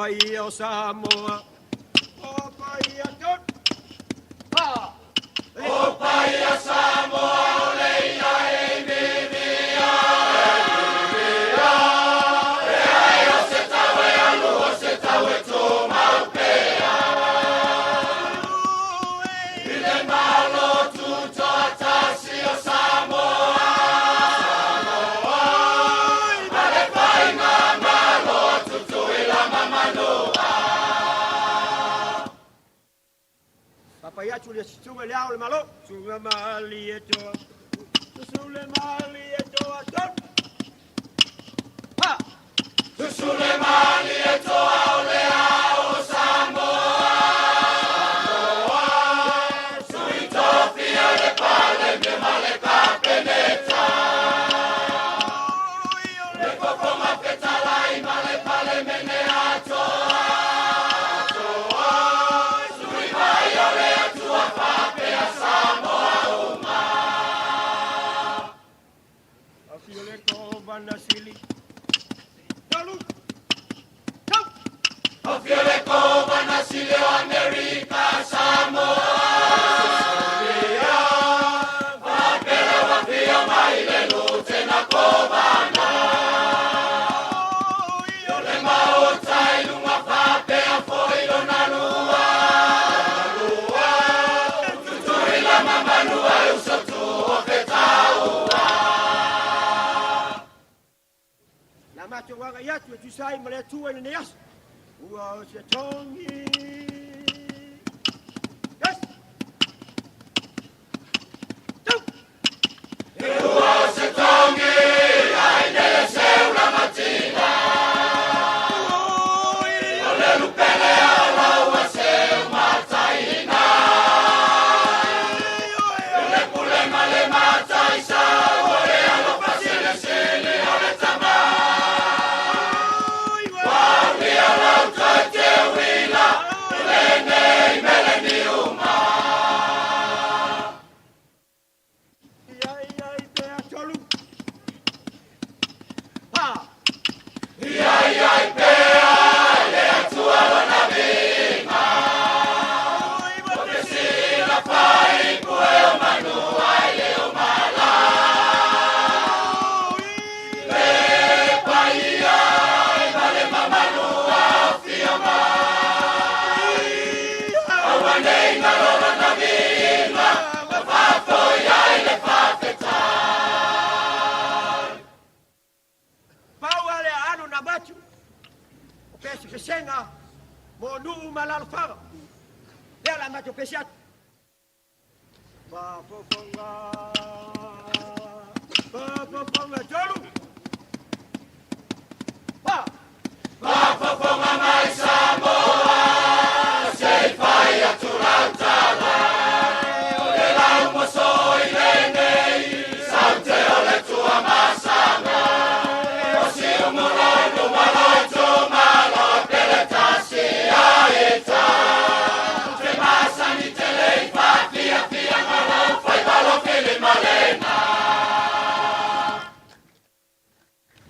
Paia o Samoa. O paia tonu. Ha! O paia Samoa o le ia e mimia. E ai o se tau e alu o se tau e tumau pea. I le Malo Tutoatasi o Samoa. Samoa. Ma le Faigamalo a Tutuila ma Manua. Papai atu le susuga le ao le malo. Susuga Malietoa. Susu le Malietoa tonu. Ha! Susu le Malietoa o le ao o Samoa. Samoa. Sui Tofia le Palemia ma le Kapeneta. Le Fofoga Fetalai ma le Palemene atoa. Atoa. Sui mai o le Atua faapea Samoa uma. Afio le Kovana Sili. Tolu. Tau. Afio le Kovana Sili o Amerika Samoa. Faapea lau afio mai le Lutena Kovana. O le Maota i luga faapea foi lona lua. Lua. Tutuila ma Manua e uso tu o fetaua. Na matou agai atu e tusa ai ma le Atua i lenei aso. Ua o se togi. Yes! Tau! Ua o se togi, ai nele seu la matina. O le lupele o laua seu mataina. O le pule ma le mataisa, o le alofa silisili o le tama. Waulia lau toe teuila, o lenei mele niuma. Ia ia i pea tolu. Ha! Ia ia i pea, le Atua lona viiga. O te sila fai pue o manu ai le o mala. Le paia e ma le mamalu o fia mai. Aua nei ngalo lona viiga, ma faafoi ai le faafetai. Pau ale aano na matu. O pesepesega mo nuu ma alaalafaga. Lea la matou pese atu. Faafofoga. Faafofoga tolu. Fa. Faafofoga mai Samoa, se i fai atu lau tala. O le laumoso i lenei, saute o le Tuamasaga. O siumu lonu ma lo itumalo, pele tasi a ita. Te masani tele i faafiafia ma lou faiva lo filimalena.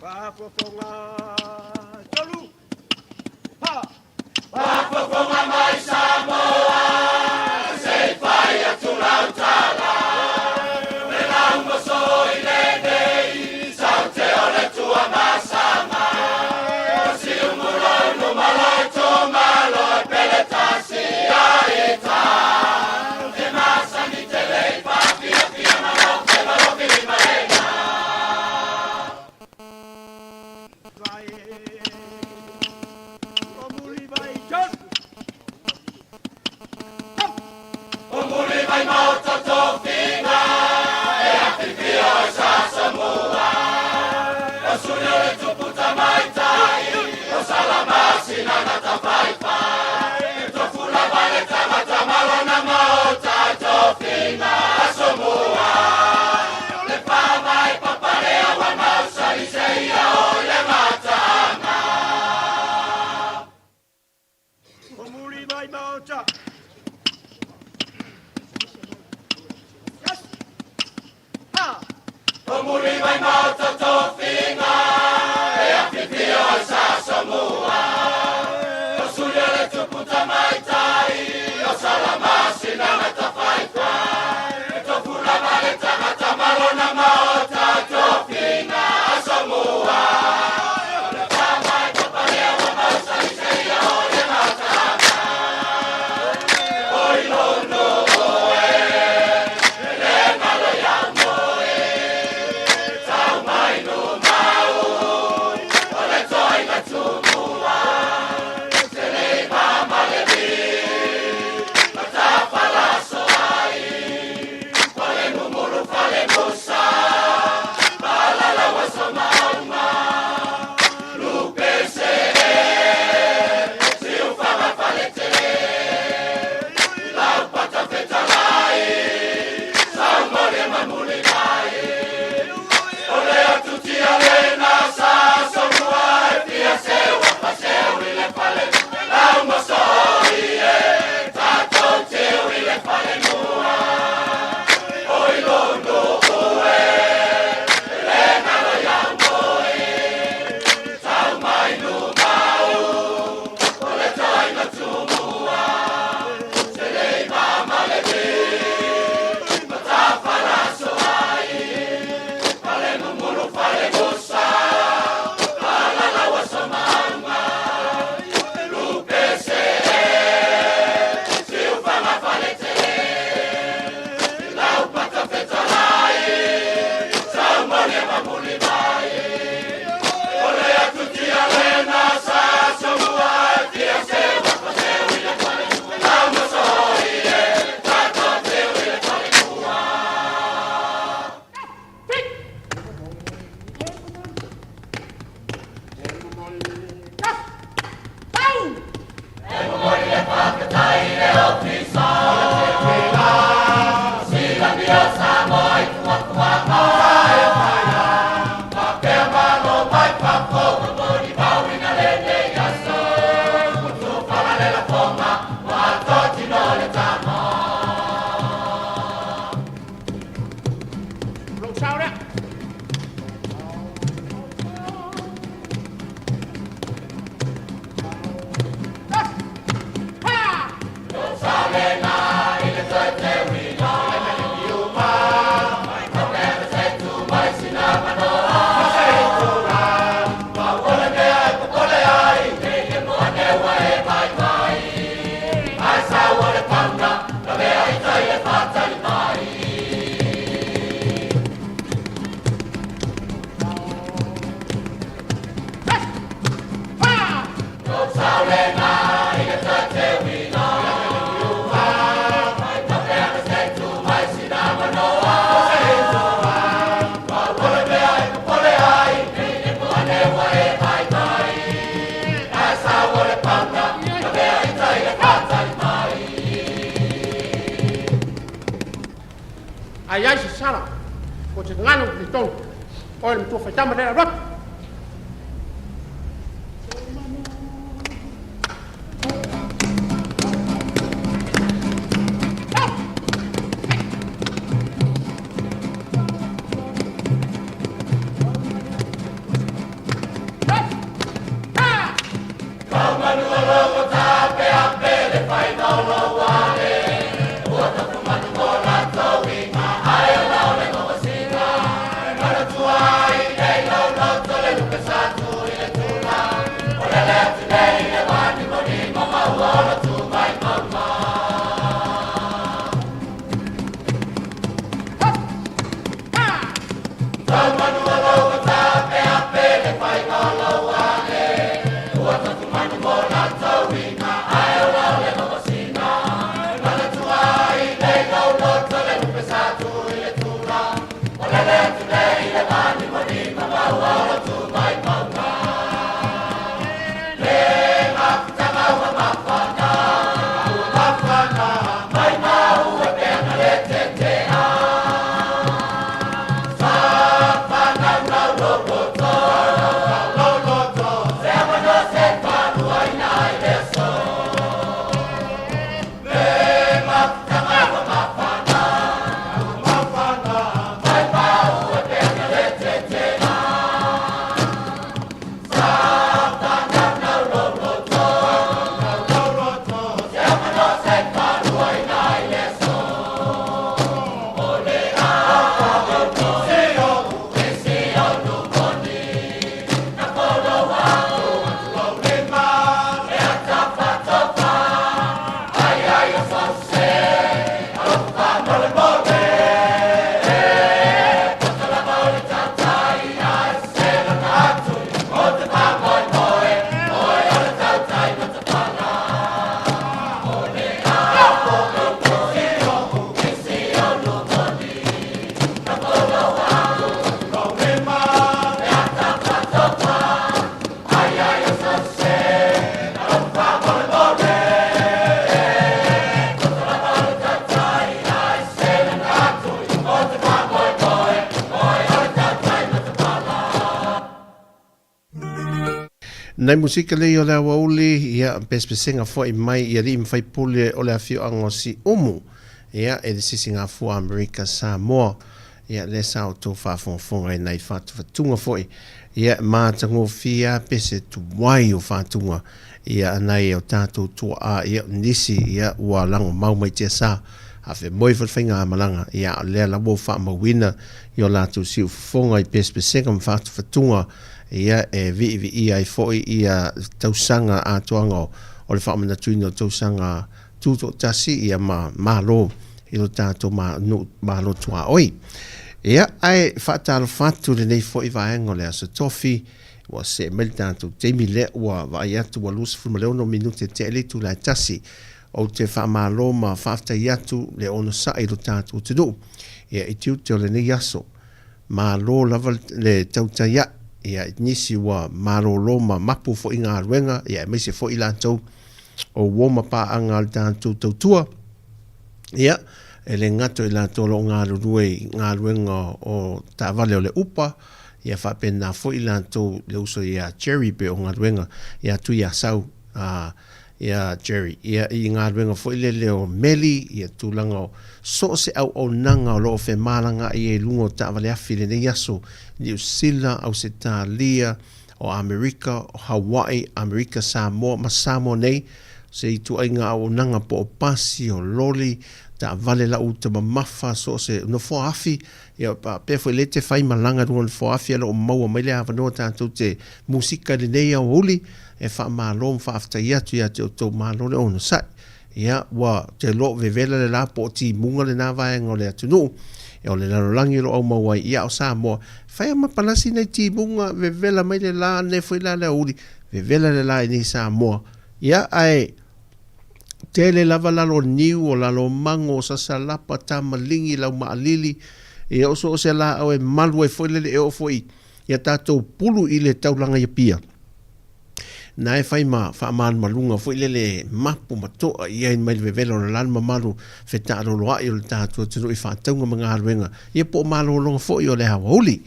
Faafofoga tolu. Ha! Faafofoga mai Samoa, se i fai atu lau tala. Le laumoso i lenei, saute o le Tuamasaga. O siumu lonu ma lo itumalo, pele tasi a ita. Te masani tele i faafiafia ma lou faiva lo filimalena. Vai. O muli vai tolu. Tau. O muli vai maota tofiga, e afifio e sa Samoa. O suli o le tupu tamaitai, o salamasina na tafaifai. E tofu lava le tagata ma lona maota tofiga Samoa. O le fava e papale aua mausali seia o le gataaga. O muli vai maota. Yes! Ha! O muli vai maota tofiga, e afifio e sa Samoa. Ae i ai se sala o te gagana ua talitonu, oe le matua faitama lea alu atu. Nai musika lei o le aoauli, ia, pesepesega foi mai i alii ma faipule o le afioaga o Siumu, ia, e le Sisigafua Amerika Samoa, ia, lea sa outou faafogafoga i nai fatufatuga foi, ia, e matagofie lava pese tuai o fatuga, ia, nai o tatou tuaa, ia, nisi, ia, ua lagomau mai tiasa, Faamoemoe foi le faigamalaga, ia a o lea lava ua faamauina i o latou siufofoga i pesepesega ma fatufatuga, ia e viiviia ai foi ia tausaga atoaga o le faamanatuina o tausaga tutoatasi ia ma Malo i lo tatou nuu Malo tuaoi. Ia, ae faatalofa atu i lenei foi vaega o le Aso Tofi, ua see mai le tatou taimi lea ua vaai atu ua 26 minute tea le itula e tasi. Ou te faamalo ma faafetai atu le onosai i lo tatou atunuu ia i tiute o lenei aso. Malo lava le tautai aʻe ia i nisi ua malolo ma mapu foi galuega ia aemaise foi i latou o uo ma paaga a le tatou tautua. Ia, E le gata o i latou o lo o galulue i galuega o taavale o le Upa, ia faapena foi i latou le uso ia Jerry pei o galuega ia Tuiasau a ia Jerry ia i galuega foi lele o meli ia tulaga o so o se auaunaga o lo o femalagaai ai i luga o taavale afi i lenei aso, Niu Sila, Ausetalia, o Amerika, o Hawaii, Amerika Samoa ma Samoa nei, se ituaiga auaunaga po o pasi, o loli, taavale lau uta mamafa, so o se nofoa afi, ia faapea foi lea e te fai malaga i luga o nofoa afi, o lo o maua mai le avanoa tatou te musika i lenei aoauli, e faamalo ma faafetai atu ia te outou, malo le onosai. Ia, ua te iloa o vevela le la po o timuga lena vaega o le atunuu, o le lalolagi o lo o aumau ai, ia a o Samoa, fai lava ma palasi nai timuga, vevela mai le la, nei foi la le aoauli, vevela le la i nei Samoa. Ia, ae tele lava lalo o niu, o lalo o mago, o sasalapa, tamaligi, laumaalili, ia o so o se laau e malu ai foi lele e oo foi ia tatou pulu i le taulaga i Apia. Na e fai ma faamalumaluga foi lele mapu ma toa i ai mai le vevela o le la le mamalu fetaaloloai o le tatou atunuu i faatauga ma galuega ia po o malologa foi o le aoauli.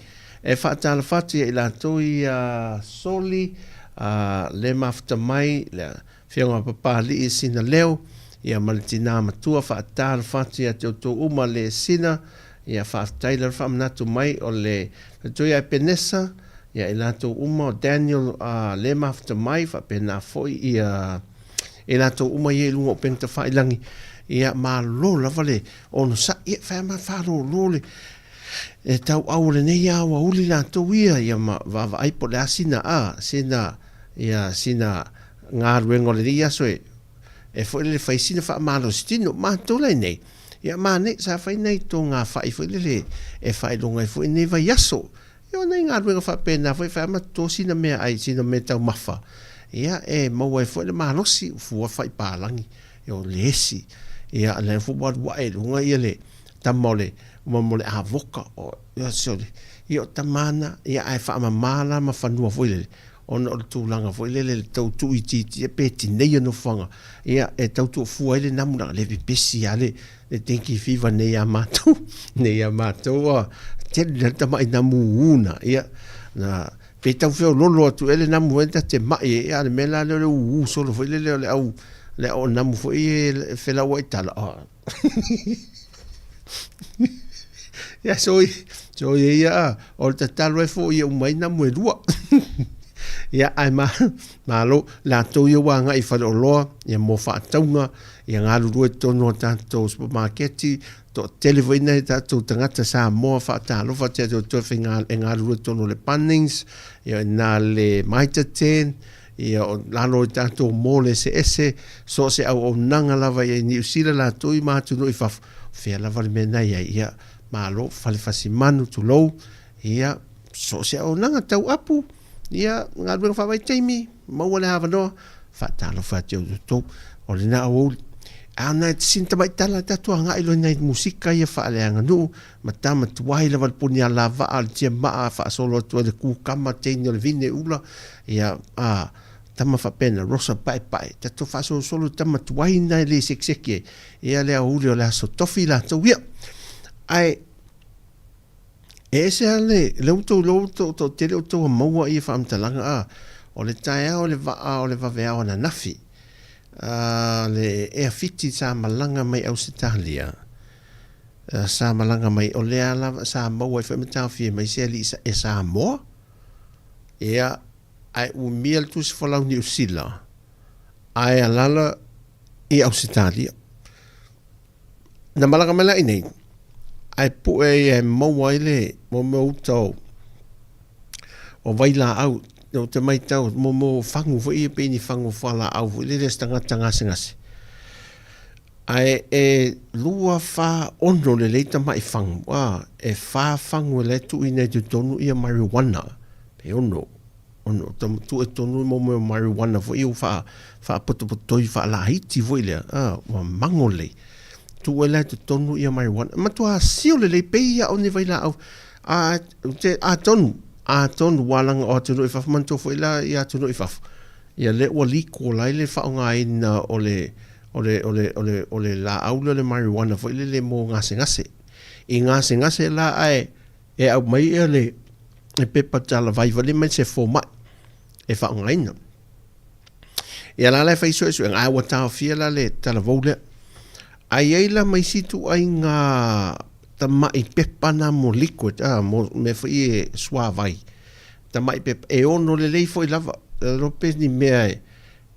E faatalofa atu ia i latou ia Soli a le mafuta mai le Afioga a Papalii Sina Leo ia ma le tina matua faatalofa atu ia te outou uma le Sina ia faafetai le faamanatu mai o le Faletua ia Epenesa ia i latou uma o Daniel a le mafuta mai faapena foi ia i latou uma ia i luga o upega tafailagi ia malo lava le onosai ia fai ma faalolo le e tauau o lenei aoauli latou ia ia ma vaavaai po o le a sina a sina ia sina galuega o lenei aso e e foi lele fai sina faamalositino matou la i nei ia ma nei sa fai nai togafai foi lele e faailoga ai foi nei vaiaso ia o nai galuega faapena foi fai ma toto sina meaai sina mea taumafa ia e maua ai foi le malosi fua fai palagi ia o le esi ia lea foi ua alu ae i luga ia le tama o le mo le avoka o ia se o le ia o tama na ia ae faamama la ma fanua foi lele ona o le tulaga foi lele le tau tuuitiitia pe tineia nofoaga ia e tau tuufua ai le namu leaga le pepesi lava le le dengue fever nei ia matou nei ia matou ua tele le tamai namu ū na ia na pe tau feololo atu ea le namu e ta te mai ai a o le mea la lea o le ū solo foi lele o le au le au namu foi e felauai tala Ia so so ia o le tatalo ai foi ia uma ai namu e lua. Ia ae ma malo latou ia ua agai i faleoloa ia mo faatauga ia galulue i totonu o tatou supamaketi toatele foi nai tatou tagata Samoa faatalofa atu ia te outou e galulue i totonu o le Bunnings ia na le Mitre 10 Ia, o lalo i tatou mall eseese, so o se auaunaga lava ia i Niu Sila latou i ma atunuu i fafo, o fea lava le mea na i ai, ia, malo, fale fasimanu, tulou, ia, so o se auaunaga tau apu, ia, galuega faavaitaimi, maua le avanoa, faatalofa atu ia outou, o lena aoauli. A o nai sina tamai tala tatou agai loa i nai musika ia faaleaganuu, ma tama tuai lava le puni alavaa o le tiamaa faasolo atu ai le kukama teine o le vine ula ia a tama faapena Rosa Paepae tatou faasolosolo i tama tuai na e le sekiseki ai ia le aoauli o le aso tofi latou ia ae e ese lava le lea ua outou iloa ua toatele outou ua maua ia faamatalaga a o le taeao o le vaa o le vaveao ananafi a le Ea Fiti sa malaga mai Ausetalia sa malaga mai o lea lava sa maua ai foi ma taofia mai se alii e Samoa ia ae umia le tusi folau Niu Sila ae alala i Ausetalia. Na malaga mai la i nei ae pue ia e maua ai le mo mea uta o o vailaau ou te matau mo mea o fagu foi ia pei ni fagu fualaau foi lele a se tagata gasegase. Ae e 2, 4, 6 lelei tamai fagu, a, e fa fagu la e tuuina i totonu ia marijuana, pe ono, ono, tuu i totonu mo mea o marijuana foi ia ua faa, faapotopotoi faalaiti foi lea, a, ua mago lelei. Tuu ai la i totonu ia marijuana, matua sio lelei pei lava o ni vailaau, a, te, atonu, atonu ua alaga o atunuu i fafo, manatua foi la i atunuu i fafo, ia lea ua legal ai le faaaogaina o le. O le, o le, o le, o le laau lea o le marijuana foi lele mo gasegase. I gasegase la ae e aumai ia le, le pepa talavai foi lele mai se fomai e faaaogaina. Ia la la e fai suesuega, ae ua taofia la le talavou lea. Ae i ai la ma isi ituaiga tamai pepa na mo liquid, ah, mo mea foi e suavai. Tamai pepa, e ono lelei foi lava. Iloa pe ni mea e,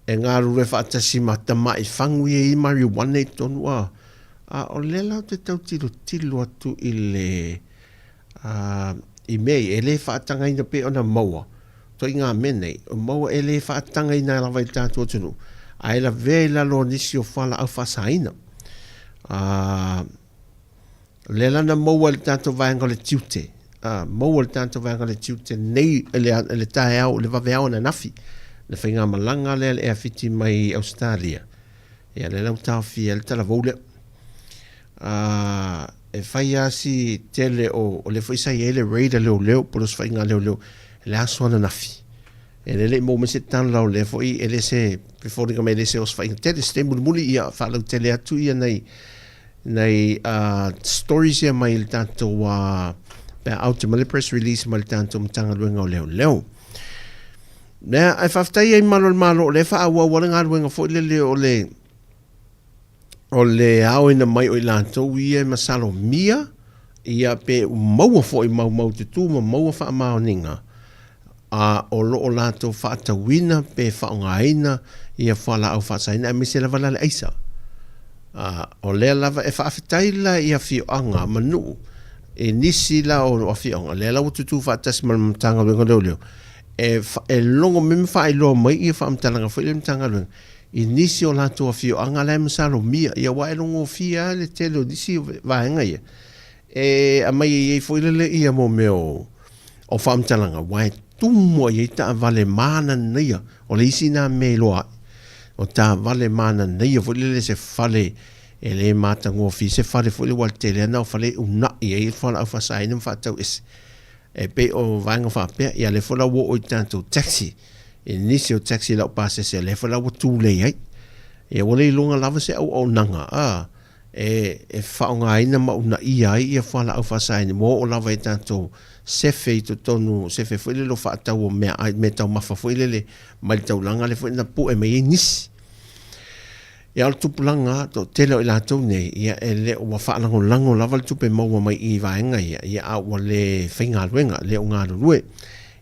e galulue faatasi ma tamai fagu ia i marijuana i totonu, ah. A o lea la ou te tau tilotilo atu i le, a, i mea ia, e le faatagaina pei ona maua ituaiga mea nei, o maua e le faatagaina lava i le tatou atunuu, ae lavea i lalo o nisi o fualaau faasaina. A, lea la na maua e le tatou vaega o le tiute, a, maua e le tatou vaega o le tiute nei i le, i le taeao, i le vaveao ananafi, le faigamalaga lea a le Air Fiti mai Ausetalia, ia lea la ua taofia ai le talavou lea. A, e fai lava si tele o, o lea foi sa i ai le raid a leoleo, po o le osofaiga a leoleo i le aso ananafi. E le le i maua mai se tala o lea foi e le se, e foliga mai e le se osofaiga tele, se taimi mulimuli ia faalautele atu ia nai, nai stories ia mai le tatou pe a out mai le press release mai le tatou Matagaluega o Leoleo. Mea, ae faafetai ai malo i le Malo o lea e faaauau le galuega foi lele o le o le aoina mai o i latou ia e masalomia ia pe maua foi maumaututu ma maua faamaoniga a o lo o latou faatauina pe faaaogaina ia fualaau faasaina aemaise lava la le aisa. A o lea lava e faafetai la i afioaga ma nuu i nisi la o afioaga lea la ua tutū faatasi ma le Matagaluega o Leoleo e, e logo mai ma faailoa mai ia faamatalaga foi le Matagaluega i nisi o latou afioaga la e masalomia, ia aua e logofie lava le tele o nisi vaega ia, e aumai e i ai foi lele ia mo mea o, o faamatalaga, aua e tumu ai ai taavale mananaia, o le isi na mea iloa ai, o taavale mananaia foi lele se fale e le matagofie, se fale foi lele aua o le tele lava na o fale e uunai ai le fualaau faasaina ma faatau ese. E pei o vaega faapea, ia lea foi la ua oo i tatou taxi, i nisi o taxi laupasese lea foi la ua tulei ai. Ia ua le iloga lava se auaunaga a e, e faaaogaina ma uunaia ai ia fualaau faasaina ua oo lava i tatou sefe i totonu, sefe foi lele o faatau o meaai, meataumafa foi lele mai le taulaga lea foi na pue mai ai nisi. Ia o le tupulaga, toatele o i latou nei, ia e le o ua faalagolago lava le tupe maua mai i vaega ia, ia a ua le faigaluega, le o galulue.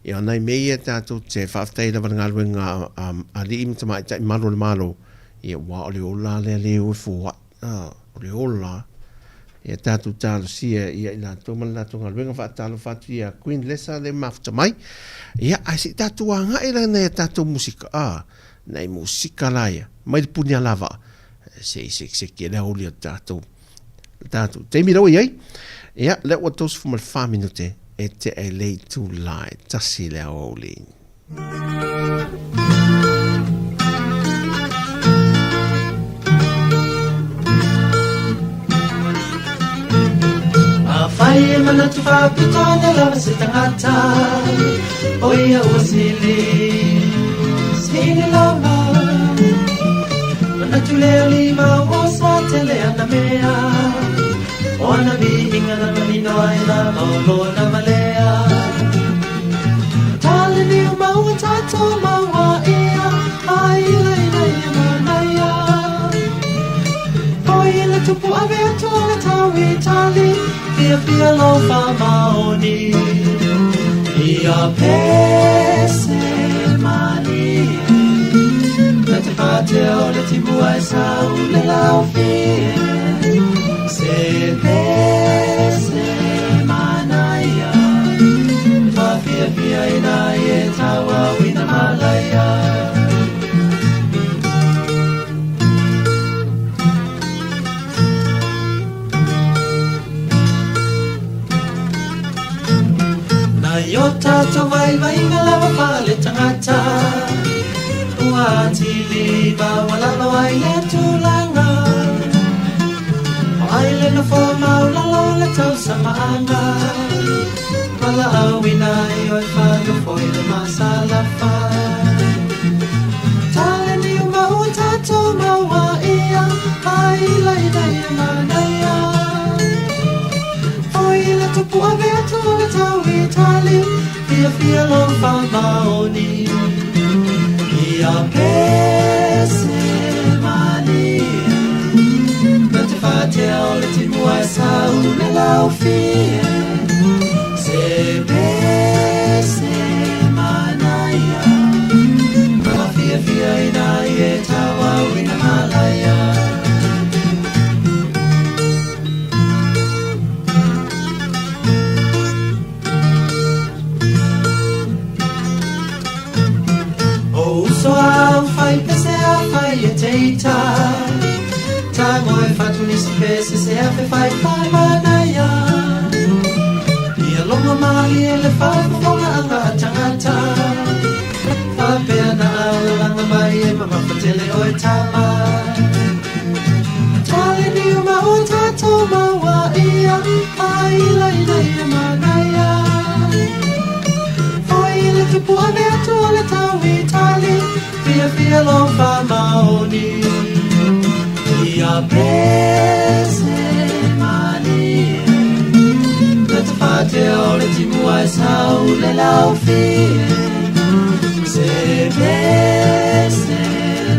Ia o nai mea ia tatou te faafetai lava i le galuega a alii ma tamaitai malu o le Malo, ia aua o le ola lea le o e foai, a, o le ola. Ia tatou talosia ia i latou ma le latou galuega, faatalofa atu ia Queen Lesa le mafuta mai. Ia ae se i tatou agai la nai a tatou musika, a, Nai musika la ia, mai le puni alavaa, se i sekiseki ai le aoauli o le tatou, le tatou taimi lea ua i ai. Ia, lea ua 34 minute e tea i le itula e 1 le aoauli. Afai e manatu faapito ana lava se tagata, o ia ua sili, sili lava. Manatu le alii ma ua soa tele ana mea, o ana viiga na manino ai lava o lona valea. Tale niu maua tatou maua ia, ai ila ina ia manaia. Oi le tupu ave atu o le tau i tali, Fiafia lau faamaoni Ia pese malie Na te pātea o le timu ai sau le laufie Se pese manaia Whawhiawhia ina e taua wina malaia. Na i o tātou vaivainga lava fale tangata Ua atili maualalo ai le tulaga O ai le nofo maulalo le tausamaaga Valaauina ai oe whanofo i le masalafa Tale niu maua tātou maua ia. ina ia manaia. Foi le tupu ave atu o le tau itali, fia fia lo whamaoni. Ia pese mani, na te whatea o le timu ai sa une lau fie. Se pese manaia, ma fia fia ina i e tau au ina malaia. O uso au fai pese a fai e teita, tango e fatu nisi pese se a fe fai fai manaia. Ia longa mali e le fai fofoga anga a tangata, whapea na au langa mai e mamafatele o e tama. Tale ni uma o tātou maua ia, ai la ina ia manaia. Foi le tupu ave atu o le tau itali, fia fia lo whamaoni. Ia pese mani, na te whatea o le timu ai sau le lau fie. Se pese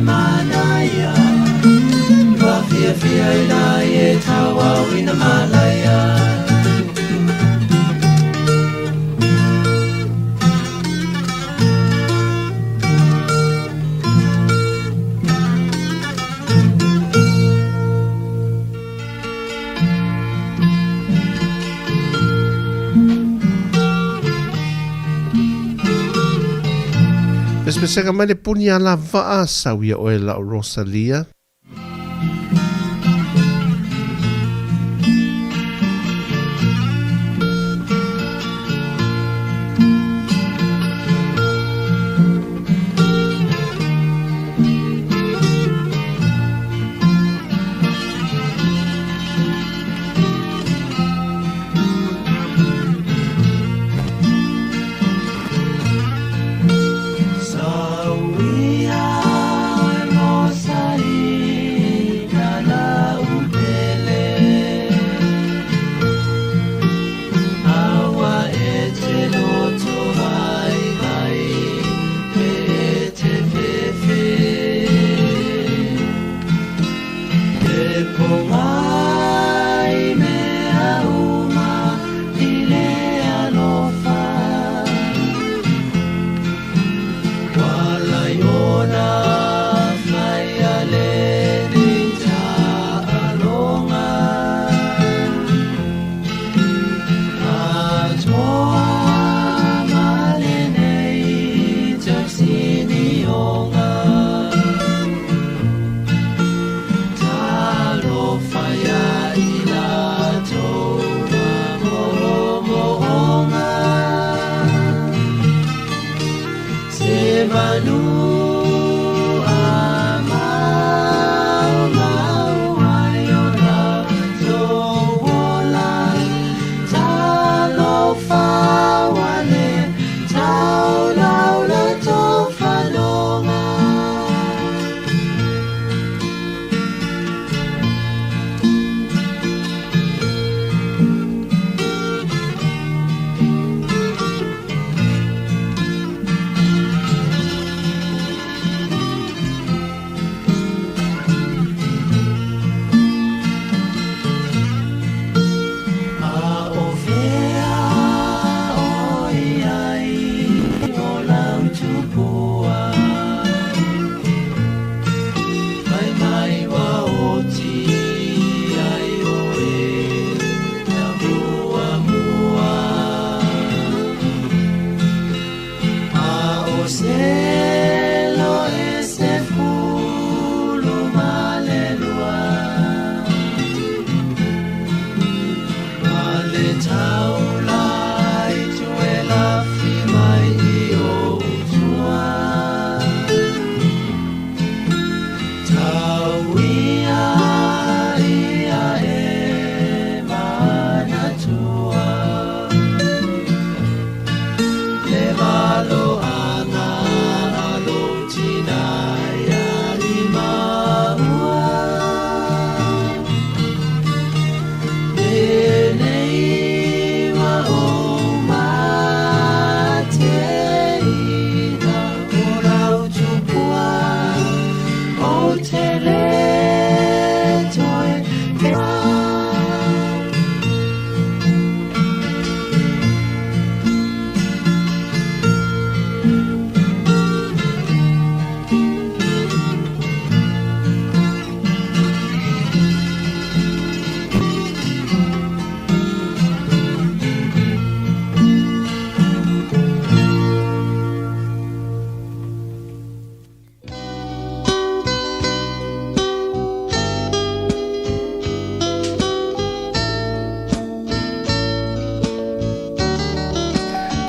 manaia, wa fia fia ina i e tau au ina malaia. Pesepesega mai le puni a la vaa, sauia oe lau Rosalia. Sauia Rosalie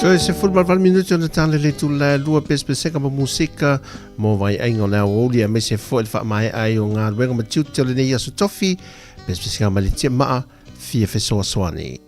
Toe 18 minute ona tale le itula e lua pesepesega ma musika mo vaiaiga o le aoauli aemaise foi le faamaea ai o galuega ma tiute o lenei aso tofi pesepesega ma le tiamaa fia fesoasoani.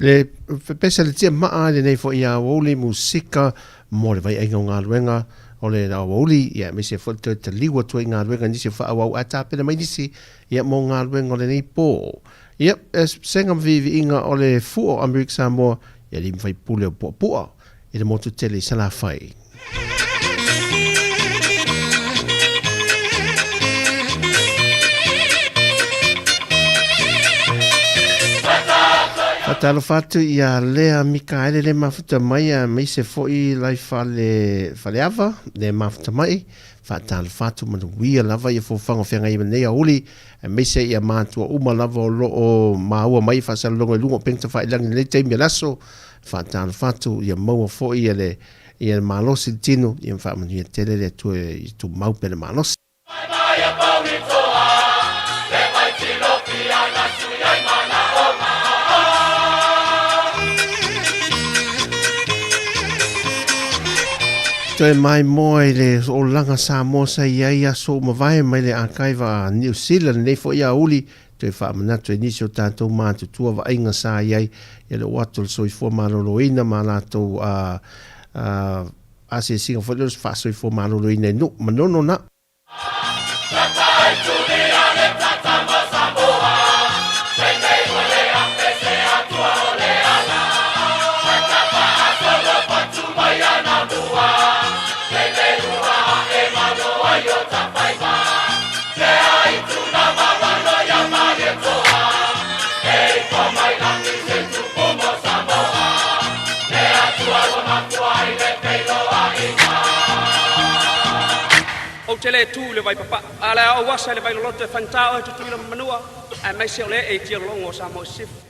Le pepesa le tia maa i lenei foi aoauli musika mo le vaiaiga o galuega o le aoauli, ia aemaise foi le toe taliu atu ai i galuega i nisi o faaauau ae tapena mai nisi ia mo galuega o lenei po. Ia, sega ma viiviiga o le fua o Amerika Samoa i alii ma faipule o Puapua i le motu tele i Salafai. Faatalofa atu ia Lea Mikaele le mafuta mai aemaise foi lai fale Faleava le mafuta mai. Faatalofa atu manuia lava ia fofaga o feagai ma lenei aoauli aemaise ia matua uma lava o lo o maua mai faasalalauga i luga o upega tafailagi i lenei taimi o le aso. Faatalofa atu ia maua foi ia le ia le malosi le tino ia ma faamanuia tele le Atua ia tumau pea le malosi. Toe maimoa i le olaga Samoa sa i ai aso ua mavae mai le akaiva a Niu Sila lenei foi aoauli toe faamanatu e nisi o tatou matutua vaaiga sa i ai ia le oo atu o le soifua maloloina ma latou a asiasiga foi lea o le faasoifua maloloina i nuu manono na. Ou te le tu i le Vaipapaa, a o le a ou asa i le Vailoloto e faigata oe Tutuila ma Manua, aemaise o le ee i tialologo o Samoa i Sisifo.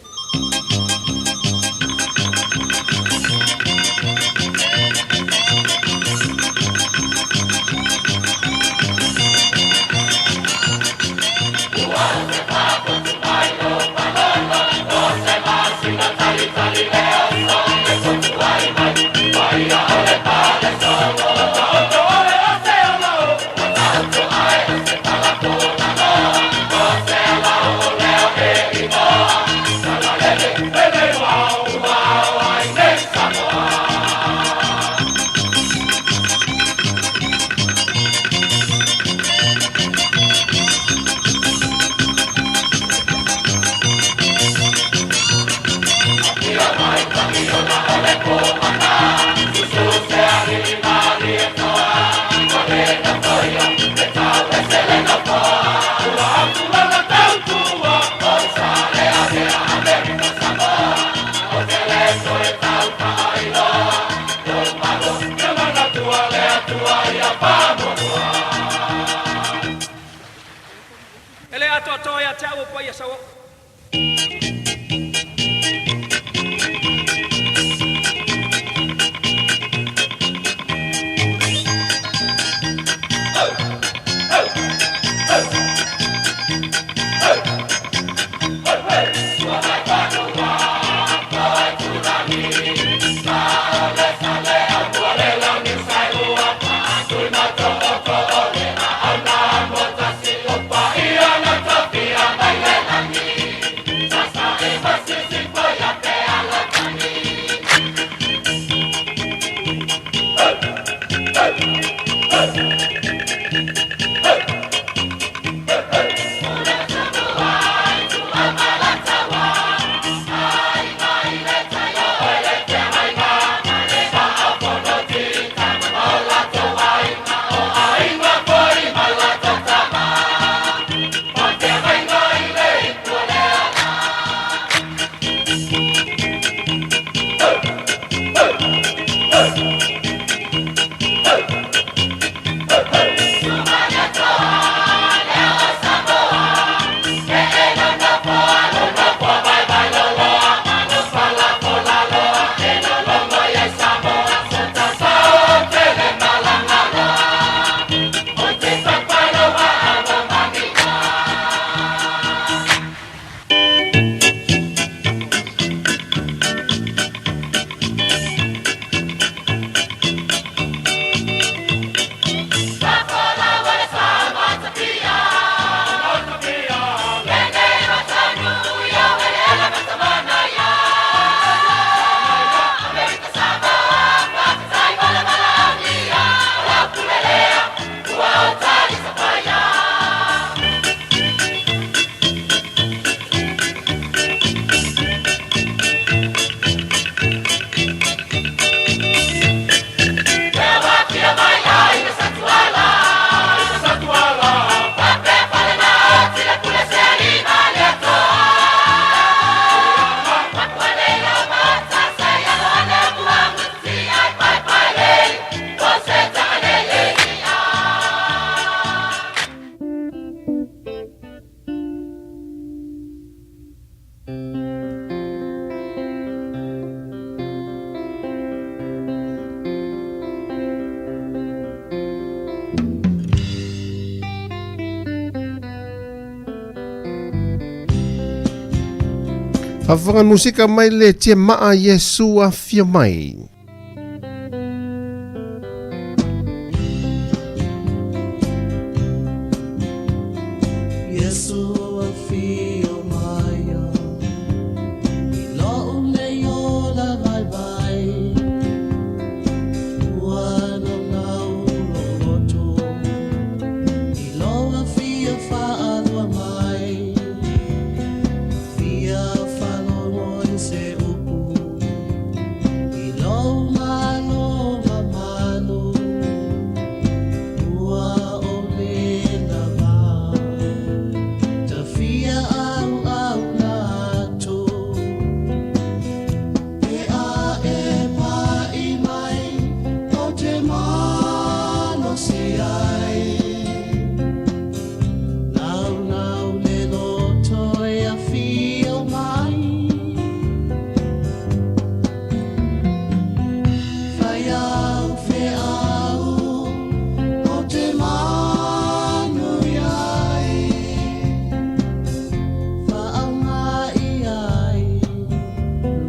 E le atoatoa ia te au o paia sauoo. Faafofoga musika mai le Tiamaa Iesu Afio Mai. Iesu afio mai i lou nei ola vaivai, ua naunau lou loto i lou afio faalua mai, fia faalogo i se upu i lou malo mamalu, ua ou le lava ta fia auauna atu. Pe a e pai mai ou te malosi ai, naunau le loto e afio mai, fai au feau ou te manuia ai, faaaoga i ai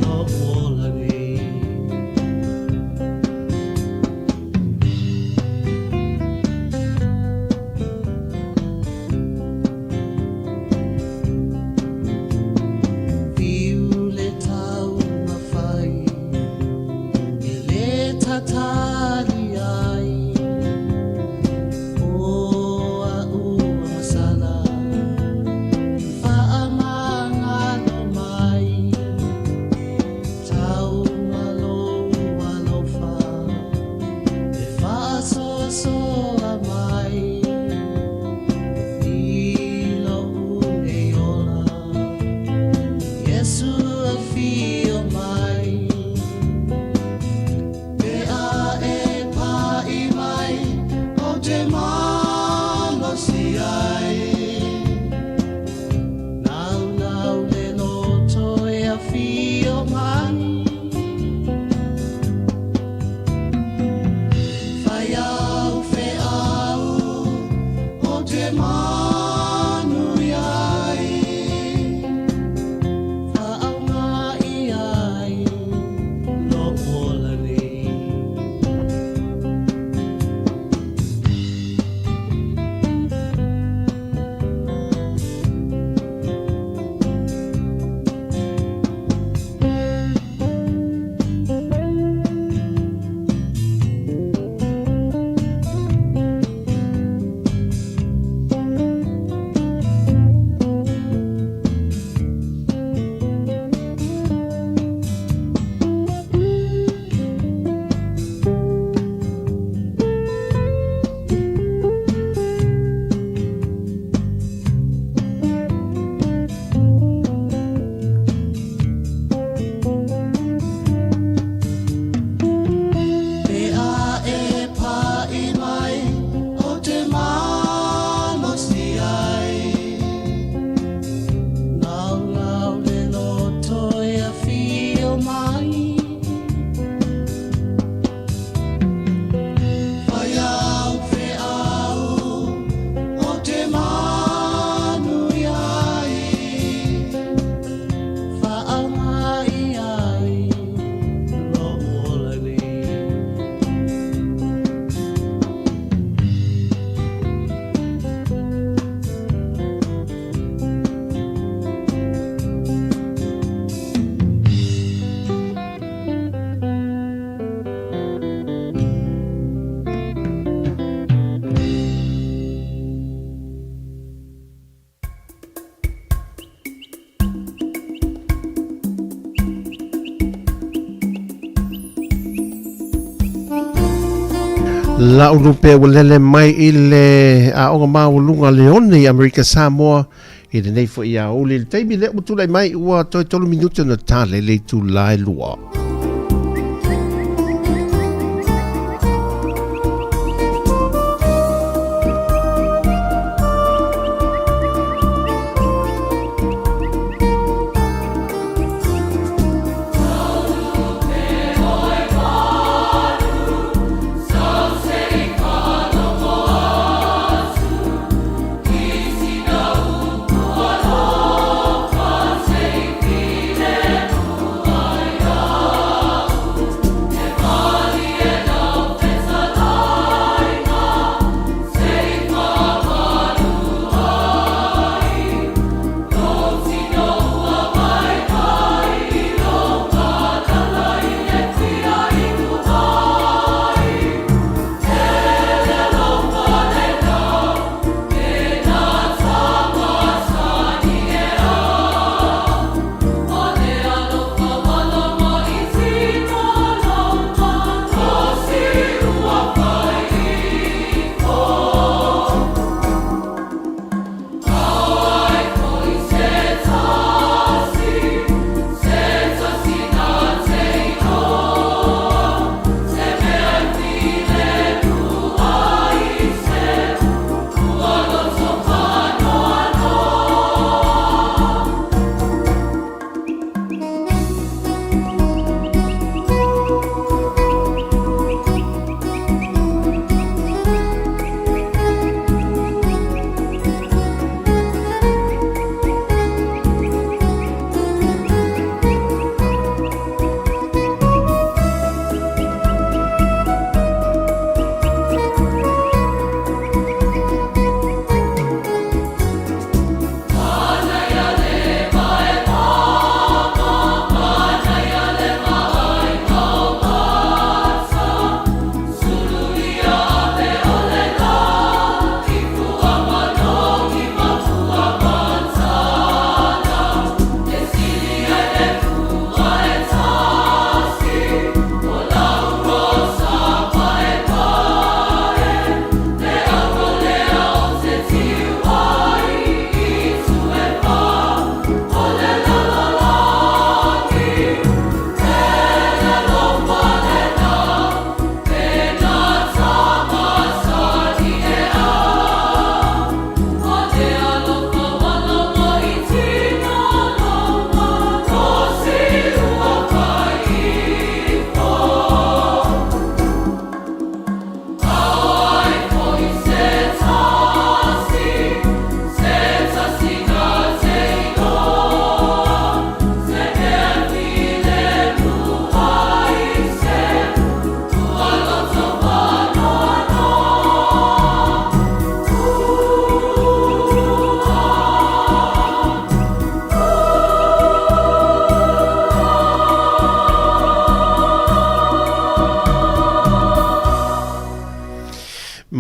lou ola nei. Fiu le taumafai e le tatali ai, o a'u agasala faamagalo mai, tauma lou alofa e faasoasoa mai i lou nei ola. Iesu afio mai, pe a e pai mai ou te malosi ai, naunau le loto e afio mai, fai au feau ou te manuia ai, faaaoga i ai lou ola nei. Pe a e pai mai ou te malosi ai, naunau le loto e afio mai, fai au feau ou te manuia ai, faaaoga i ai lou ola nei. La'u lupe ua lele mai i le aoga maualuga Leone i Amerika Samoa i lenei foi aoauli. I le taimi lea ua tulai mai ua toe tolu minute ona tale le itula e lua.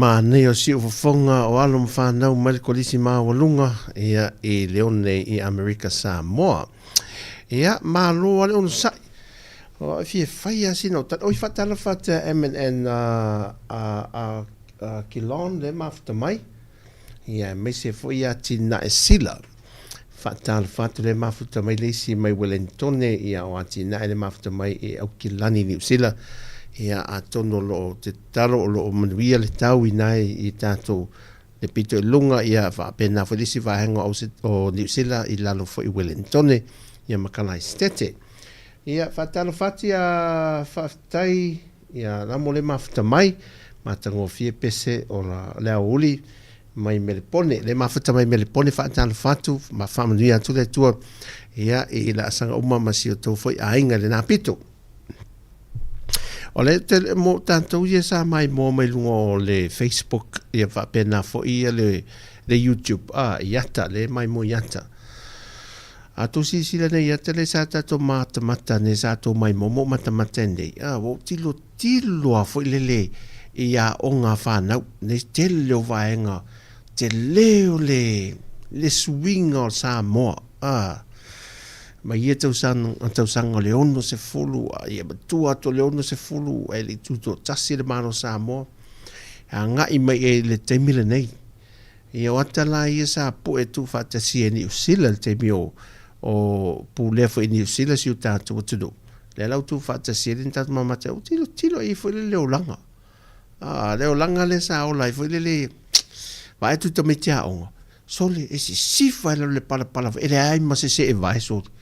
Manaia o siufofoga o alo ma fanau mai le Kolisi Maualuga ia i Leone i Amerika Samoa. Ia, malo lava le onosai. O, e fia fai lava sina o tala. Oi, faatalofa atu ia MNN a, a, a, a Kilon le mafuta mai. Ia, aemaise foi ia Atinae Sila. Faatalofa atu le mafuta mai le isi mai Welentone, ia o Atinae le mafuta mai i Aukilani, Niu Sila. Ia, atonu o lo o te tatalo o lo o manuia le tau i nai i tatou le pito i luga, ia faapena foi le isi vaega o, o Niu Sila i lalo foi i Welentone, ia ma Kalaistete. Ia, faatalofa atu ia faafetai ia Lamo le mafuta mai, matagofie pese o la, le aoauli mai Melepone. Le mafuta mai Melepone faatalofa atu ma faamanuia atu le Atua ia i laasaga uma ma si o outou foi aiga i lena pito. O le tele mo tatou ia sa maimoa mai luga o le Facebook ia faapena foi ia le, le YouTube a i ata le maimoa i ata. A tou silasila nei i ata le sa tatou matamata nei sa tou maimoa mo matamata nei a ua ou tilotilo lava foi lele i aoga a fanau nei tele o vaega tele o le le suiga o Samoa a mai ia tausaga tausaga o le 60 a ia matua atu o le 60 ae le i tutoatasi le Malo o Samoa e agai mai i le taimi lenei. Ia o ata la ia sa pue tuufaatasia e Niu Sila i le taimi o o pulea foi e Niu Sila si o tatou atunuu. Lea la ua tuufaatasia ai le tatou mamata, ua tilotilo i ai foi le olaga. A, le olaga lea sa ola ai foi lele, vaai atu i tamaiti aoga, sole e sisifa i lalo le palapala e leai ma se seevae sole.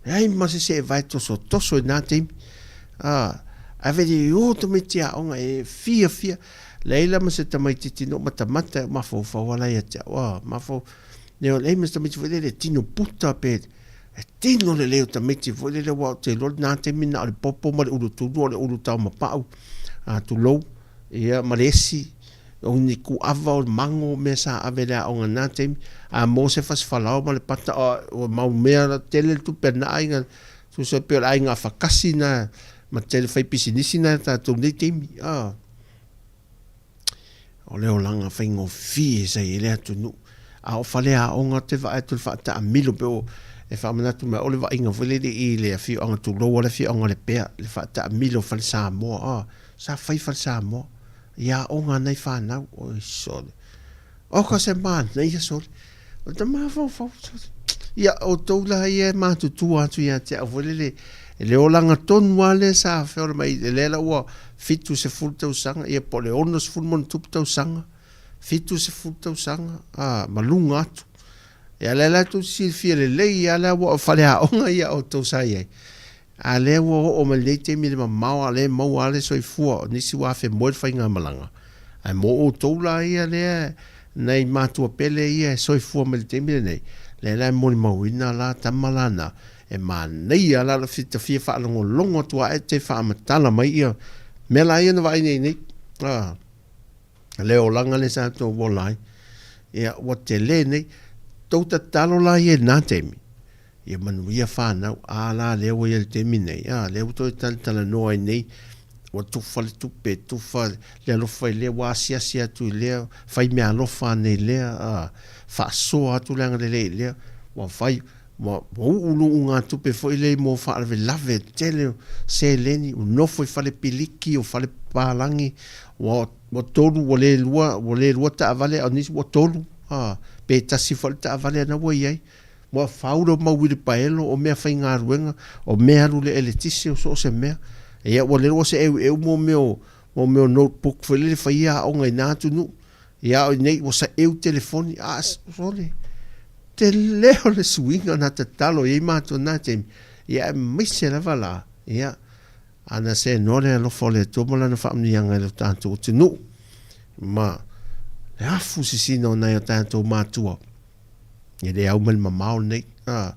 Leai ma se seevae tosotoso i na taimi. A, ae fai i o tamaiti aoga e fiafia. Leai la ma se tamaititi no matamata e mafaufau ala ia te au. A, mafau, leo leai ma se tamaiti foi lele e tino puta pe e tino lelei o tamaiti foi lele aua ou te iloa lena taimi na o le popo ma le ulu tunu o le ulu taumapau, a, tulou, ia ma le esi. O ni kuava o mago mea sa ave i le aoga i na taimi, a maua se fasifalaoa ma le pata, ua mau mea tele le tupe a lena aiga, tusa pei o le aiga afakasi na ma tele fai pisinisi na tatou nei taimi. A o le olaga faigofie sa i ai le atunuu. A o faleaoga ou te vaai atu i le faataamilo pei o e faamanatu mai o le vaaiga foi lele i le afioaga tulou a le afioaga o Lepea, le faataamilo o fale Samoa, a sa fai fale Samoa. I aoga a nai fanau, oi sole. Oka se manaia sole. O te mafaufau sole. Ia, outou la ia e matutua atu ia te au foi lele, le olaga tonu lava lea sa feola mai, lea la ua 70 tausaga, ia po o le 60 ma ona tupu tausaga, 70 tausaga, a, ma luga atu. Ia, lea la tou te silafia lelei lava lea ua o faleaoga ia outou sa i ai. A lea ua oo mai lenei taimi i le mamao a o lea e maua lava le soifua o nisi ua afemoe le faigamalaga. Ae mo outou la ia lea nai matua pele ia e soifua mai le taimi lenei, lea la e molimauina la tama la na, e manaia la le ta fia faalogologo atu ae te faamatala mai ia mea la ia na vaai nei nei. A le olaga lea sa tou ola ai, ia ua tele nei. Tou tatalo la ia i lena taimi, Ia manuia whanau, a la lea ua ia le taimi nei, a lea ua toe talatalanoa ai nei, ua tufa le tupe, tufa le alofa i lea, ua asiasi atu i lea, fai mea alofa ane i lea, a, faasoa atu le agalelei i lea, ua fai, ua, ua uu luugatupe foi lea mo faalavelave tele seleni, ua nofo i fale piliki o fale papalagi, ua, ua tolu, ua le lua, ua le lua taavale, a o nisi ua tolu, a, pe tasi foi le taavale na ua i ai. Ua fau le mau uilipaelo, o mea faigaluega, o mea alu i le eletise, o so o se mea. Ia ua lele ua se eueu mo mea o, mo mea o notebook foi lele fai ia aoga i na atunuu. Ia a o inei ua saeu telefoni, a sole, tele o le suiga na tatalo i ai matou i na taimi, ia aemaise lava la, ia, ana seanoa le alofa o le Atua ma Lana faamanuiaga i lo tatou atunuu, ma le afu sisina o nai o tatou matua. E le au mai le mamao lenei. A,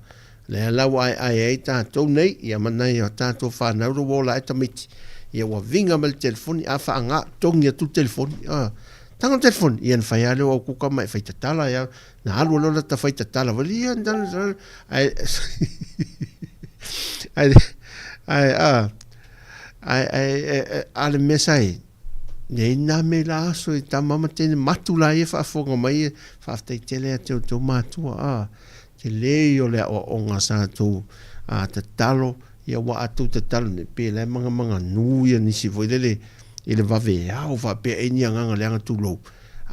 lea la ua aeae ai tatou nei, ia ma nai o tatou fanau ua ola ai tamaiti. Ia ua viga mai le telefoni, a faaga, togi atu le telefoni. A, tago le telefoni. Ia na fai lava lea o au kuka ma e fai tatala ia. Na alu loa lata fai tatala foi lea, ia, ae, ae, ae, a, ae, ae, a le mea sa i ai, Leai ni na mea i la aso i tama ma teine matu la ia faafofoga mai ia, faafetai tele ia te outou matua, a, tele ia o le aoaoga sa tou a tatalo, ia ua a tou tatalo nei, pe la e magamaganu ia nisi foi lele i le vaveao faapea e ni agaga leaga tulou,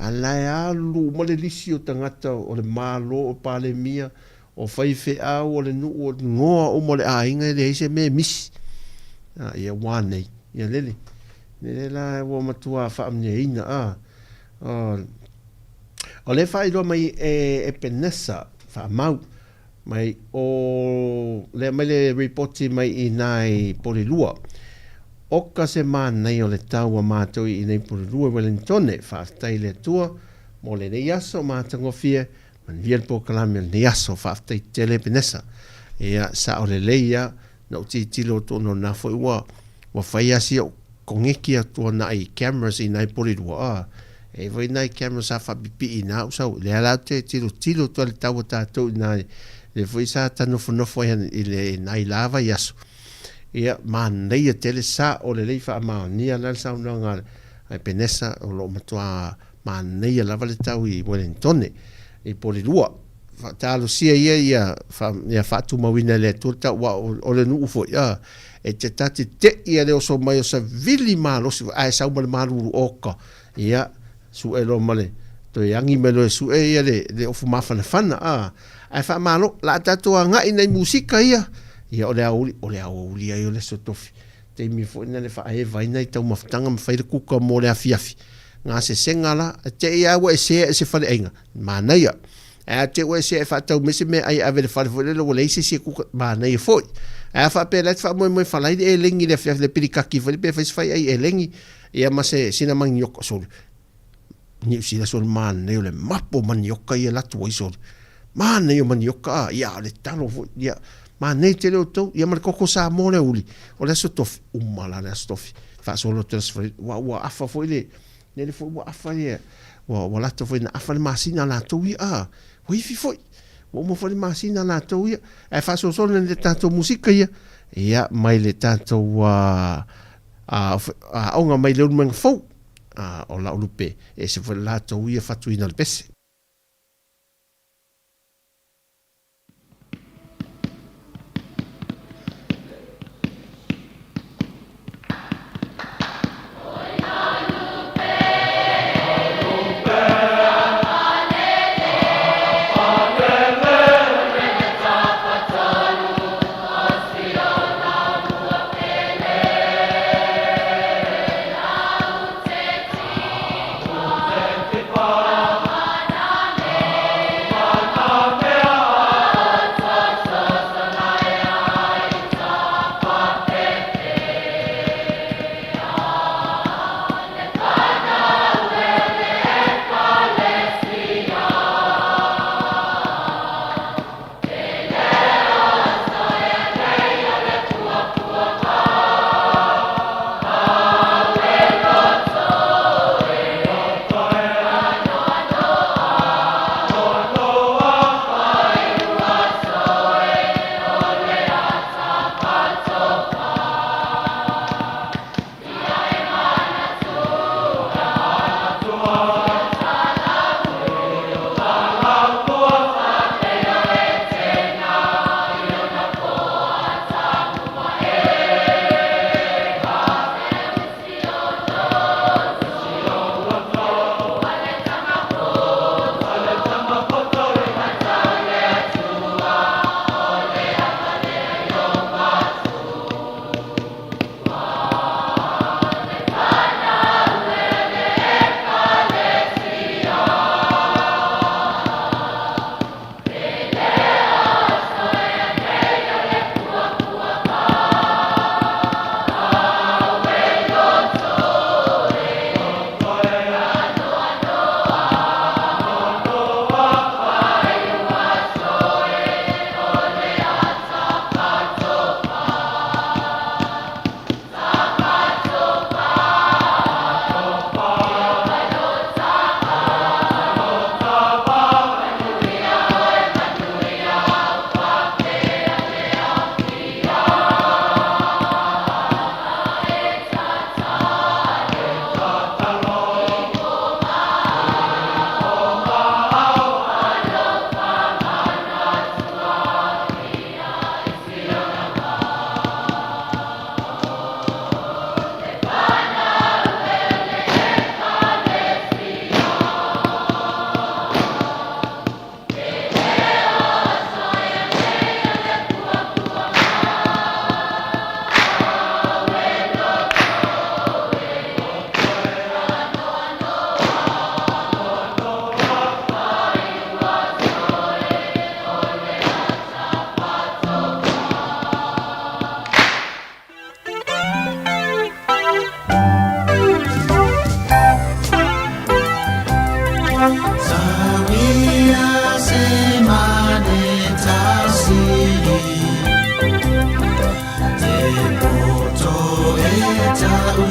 a la e alu uma le lisi o tagata o le Malo, o Palemia, o faifeau, o le nuu, o igoa uma o le aiga e leai se mea e misi. A, ia ua nei, ia lele. Lele la ua matua faamanuiaina, a. O, o lea e faailoa mai e Epenesa, faamau, mai o, lea mai le ripoti mai i nai Polilua. Oka se manaia o le tau a matou i inei Polilua i Welengtone. Faafetai i le Atua mo lenei aso matagofie. Manuia le polokalame o lenei aso. Faafetai tele Epenesa. Ia, sao lelei lava. Na ou tilotilo atu ona o lena foi ua ua fai lava si ou koneki atu agai i cameras i nai Polilua. A, e i ai foi nai cameras sa faapipii i ina ou sau. Lea la ou te tilotilo atu ai i le tau a tatou i ina, lea foi sa ta nofonofo ai i le nai la vaiaso. Ia, manaia tele, sao lelei faamaonia la le saunoaga a Epenesa, o lo o matua manaia lava le tau i Welengtone, i Polilua. Talosia ia ia ia faatumauina e le Atua le tau, aua o le nuu foi, a, e te ta te te'i a le oso mai o savili malosi foi, ae sau ma le malulu oka, ia, su'e loa ma le toe agi mai loa e su'e ia le, le ofu mafanafana, a, ae faamalo, la a tatou aga'i nai musika ia, ia o le aoauli, o le aoauli ai o le Aso Tofi, taimi foi lena le faaeva ai nai taumafataga ma fai le kuka mo le afiafi, gasesega la, e te'i lava ua e sea i se faleaiga, Manaia. Ae a te ua e sea e faatau mai se meaai e ave i le fale foi lele ua leai se isi e kuka, manaia foi. Ae a faapea la e te faamoemoe e falai le elegi i le afiafi le pilikaki foi lea pe fai se faiai elegi ia ma se sina manioka sole. Niu Sila sole manaia o le mapo o manioka ia e latu ai sole. Manaia o manioka a, ia o le talo foi ia manaia tele outou ia ma le koko Samoa le uli o le aso tofi uma la le aso tofi faasolo atu le aso faraile ua ua afa foi le Lele foi ua afa ia, ua, ua lata foi ina afa le masina a latou ia, a, ua ifi foi. Ua uma foi le masina a latou ia. Ae faasolosolo nei le tatou musika ia, ia, mai le tatou a, a, aoga mai le Ulumaga Fou, a, o lau lupe, e ese foi le latou ia fatuina o le pese.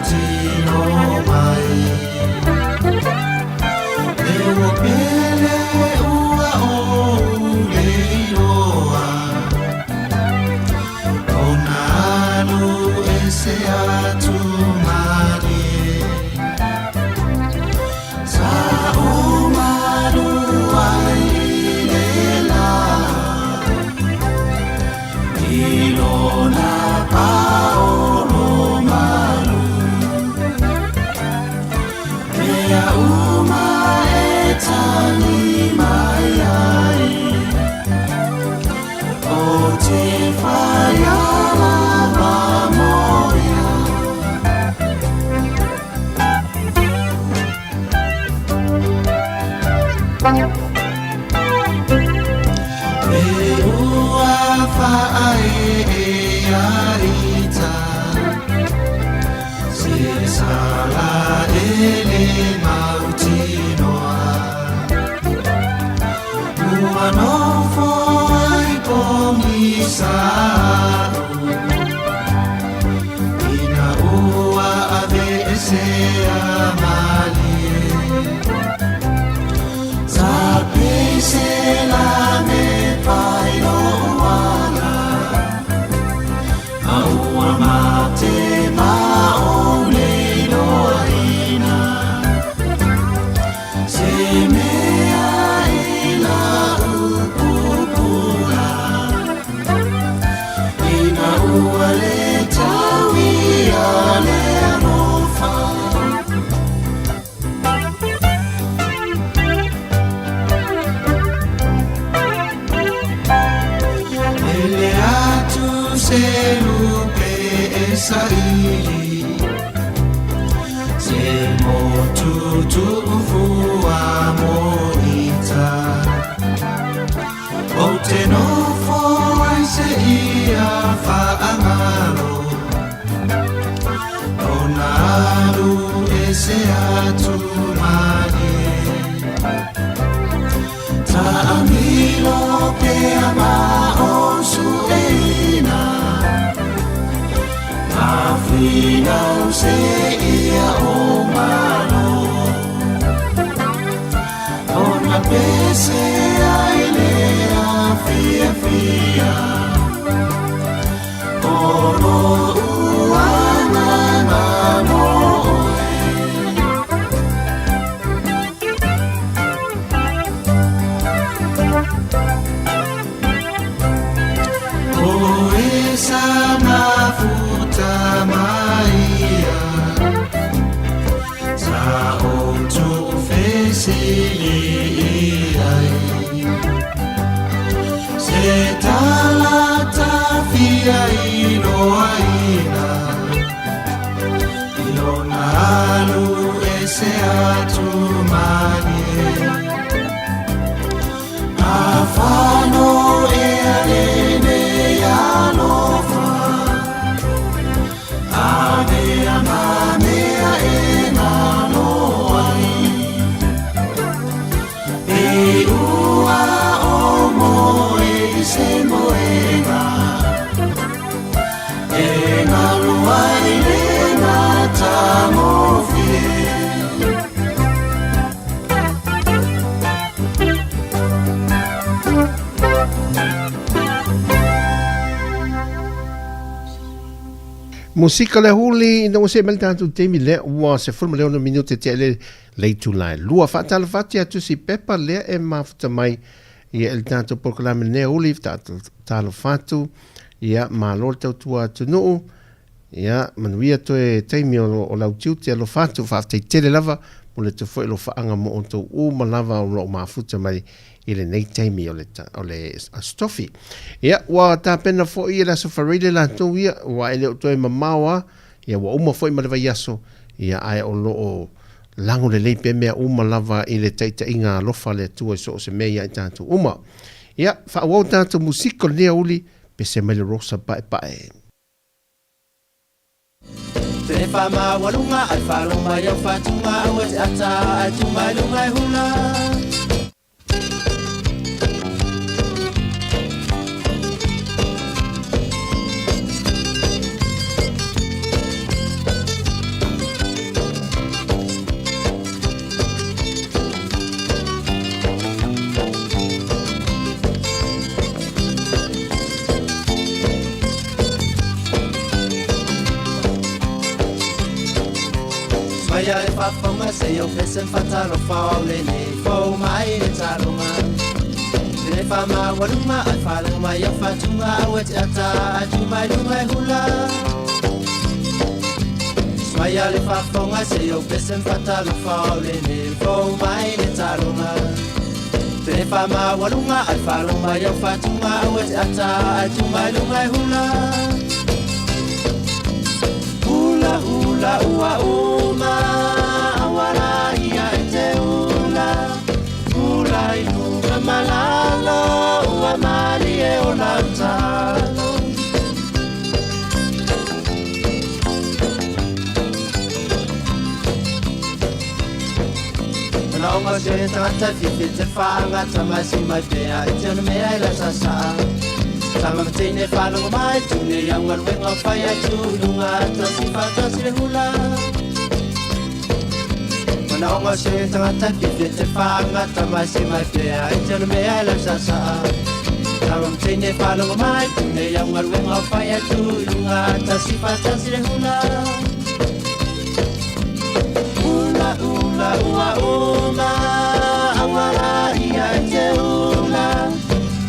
tino mai. E ua pele ua ou le iloa, Ona alu ese atu malie. Sa o malu ai i le la, I lona paolo malu. Mea uma e tagi mai ai, O te whaia lava moia. Me ua whae e a ita, Se sala e le mautinoa. Ua nofo ai pogisa aʻu, Ina ua aveesea malie. Sa pese la me pai loʻu ala, A ua mate ma ou le iloaina. Se mea i lau pupula, Ina ua le tauia le alofa. Hele atu se lupe e saili, Se motu tuufua mo ita. Ou te nofo ai seia faagalo, Ona alu ese atu malie. Taamilo pea ma o sueina, Mafinau seia o malo. Ona pese ai le afiafia, O loʻu agaga no oe. O e sa mafuta mai ia, Sa ou tuufesili i ai. Se talata fia iloaina, I lona alu ese atu malie. Afano ea lenei alofa, A mea ma mea e galo ai. E ua o moe i se moega, E galo ai le matagofie. Musika le huli ina ua see mai le tatou taimi lea ua 16 minute tea i le itula e lua. Faatalofa atu ia Tusi Pepa lea e mafuta mai ia i le tatou polokalame lenei auli. Faatalofa atu ia malo le tautua atunuu. Ia manuia toe taimi o lau tiute alofa atu. Faafetai tele lava mo le atu foi alofaaga mo outou uma lava o loo mafuta mai i lenei taimi o le o le Aso Tofi. Ia ua tapena foi e le Aso Faraile latou ia ua e le o toe mamao a ia ua uma foi ma le vaiaso ia ae o loo lago lelei pea mea uma lava i le taitaiga alofa a le Atua i so o se mea ia i tatou uma. Ia faaauau tatou musika o lenei aouli pese mai le Rosa Paepae. Te whamaualunga ai whaloma i au whatunga aua te ata ai tu mai lunga e hula. Suaia le faafofoga seia o pese ma faatalofa o au lenei fou mai le taloga. Tele faamaualuga ae faalogo mai au fatuga au e te ata ae tu mai luga e hula. Suaia le faafofoga seia o pese ma faatalofa o au lenei fou mai le taloga. Tele faamaualuga ae faalogo mai au fatuga au e te ata ae tu mai luga e hula. Hula hula ua uma auala ia e te ula. Hula i luga ma lalo ua malie o lau talo. Manaoga se tagata fiafia te faagata mai si mai pea e te ona mea i la sasaa. Tama ma teine faalogo mai tu nei au galuega o fai ai tu i luga tasi faatasi le hula. Manaoga se tagata fiafia te faagata mai si mai pea e te ona mea i la sasaa. Tama ma teine faalogo mai tu nei au galuega o fai ai tu i luga tasi faatasi le hula. Hula hula ua uma auala ia e te hula.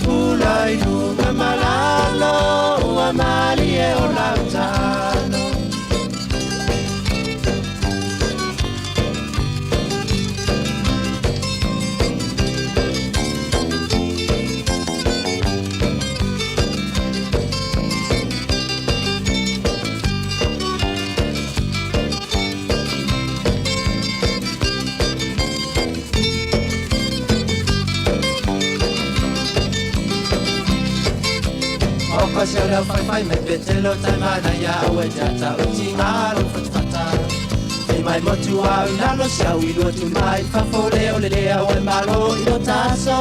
Hula i luga ma lalo ua malie o lau talo. O ka se leo faifai mai pe te leo tai manaia au e te ata uti ngā lo fatafata. Te mai motu au i lalo si au i lua tu mai fafo leo le lea o e malo i lo taso.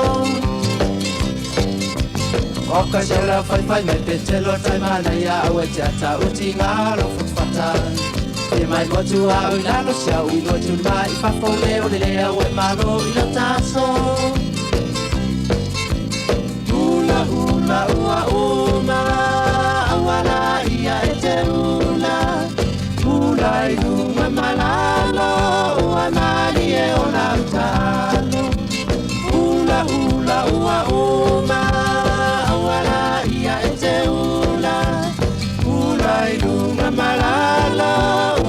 O ka se leo faifai mai pe te leo tai manaia au e te ata uti ngā lo fatafata. Te mai motu au i lalo si au i lua tu mai fafo leo le lea o e malo i lo taso. Hula hula ua uma auala ia e te hula. Hula i luga ma lalo ua malie o lau talo. Hula hula ua uma auala ia e te hula. Hula i luga ma lalo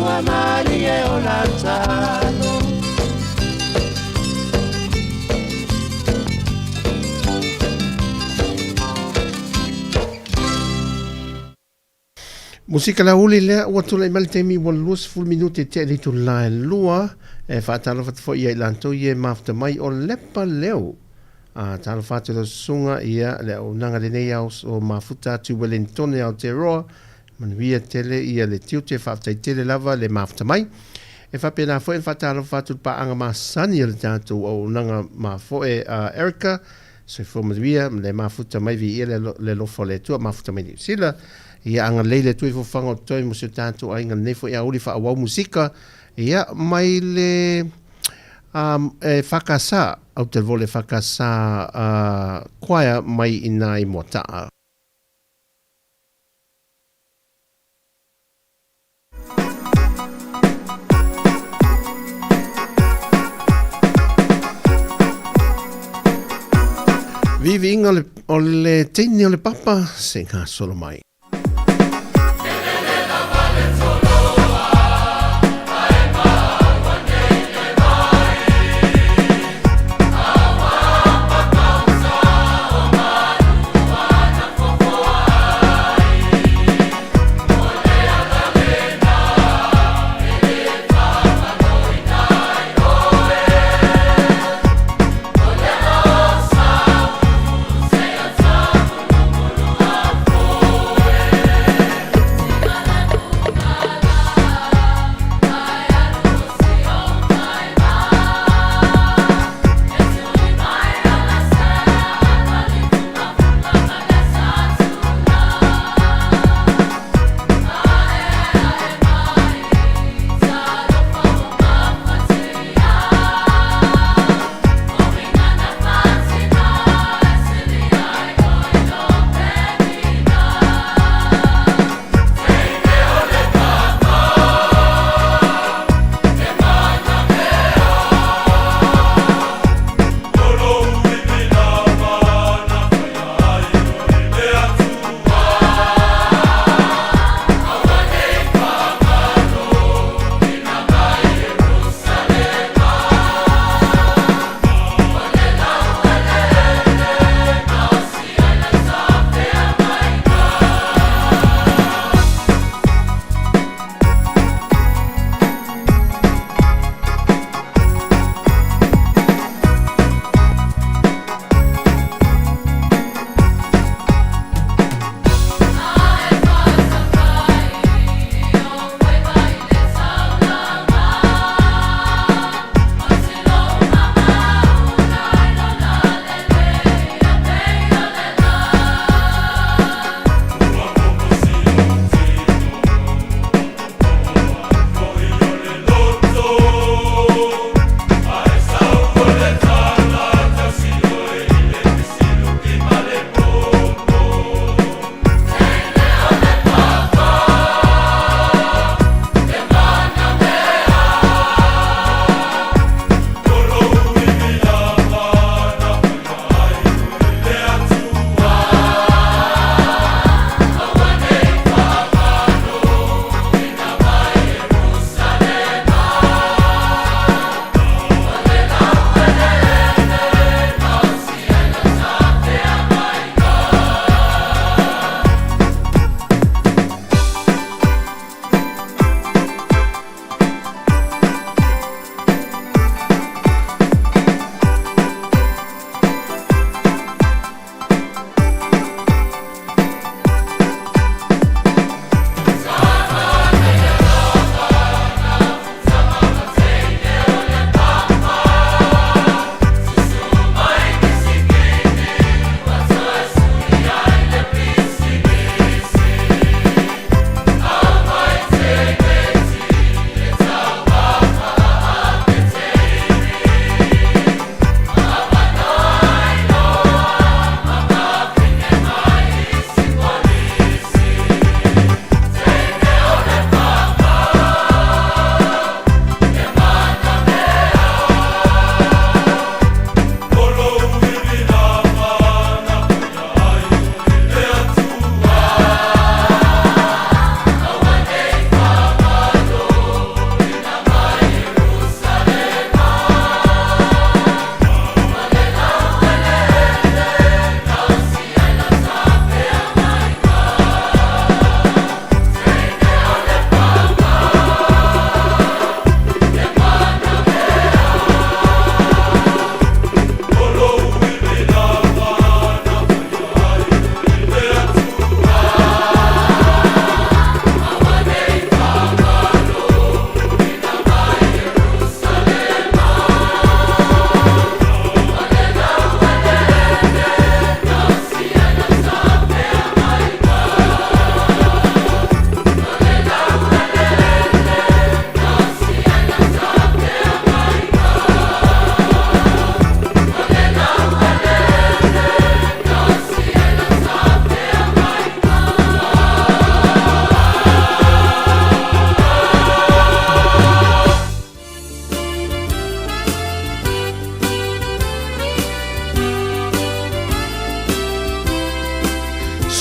ua malie o lau talo. Musika lauli lea ua tulai mai le taimi ua 20 minute tea i le itula e lua. E faatalofa atu foi ia i latou ia e mafuta mai o Lepa Leo. A talofa atu i lau susuga ia le auaunaga lenei ao o mafuta atu i Wellingtone Aotearoa. Manuia tele ia le tiute faafetai tele lava le mafuta mai. E faapena foi ona faatalofa atu i le paaga masani o le tatou auaunaga mafoe a Erica. Soifua manuia ma le mafuta mai viia le le alofa o le Atua mafuta mai Niu Sila. Ia agalelei le Atua i fofofaga o totoe mo si o tatou aiga lenei foi aoauli faaauau musika ia mai le um, e whakasa, au te vole whakasa choir mai ina i Moataa. Viiviiga o le, o le teine o le papa se gasolo mai.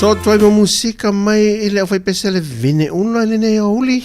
So atu ai ma musika mai i le aufaipese le Vine Ula i lenei aoauli.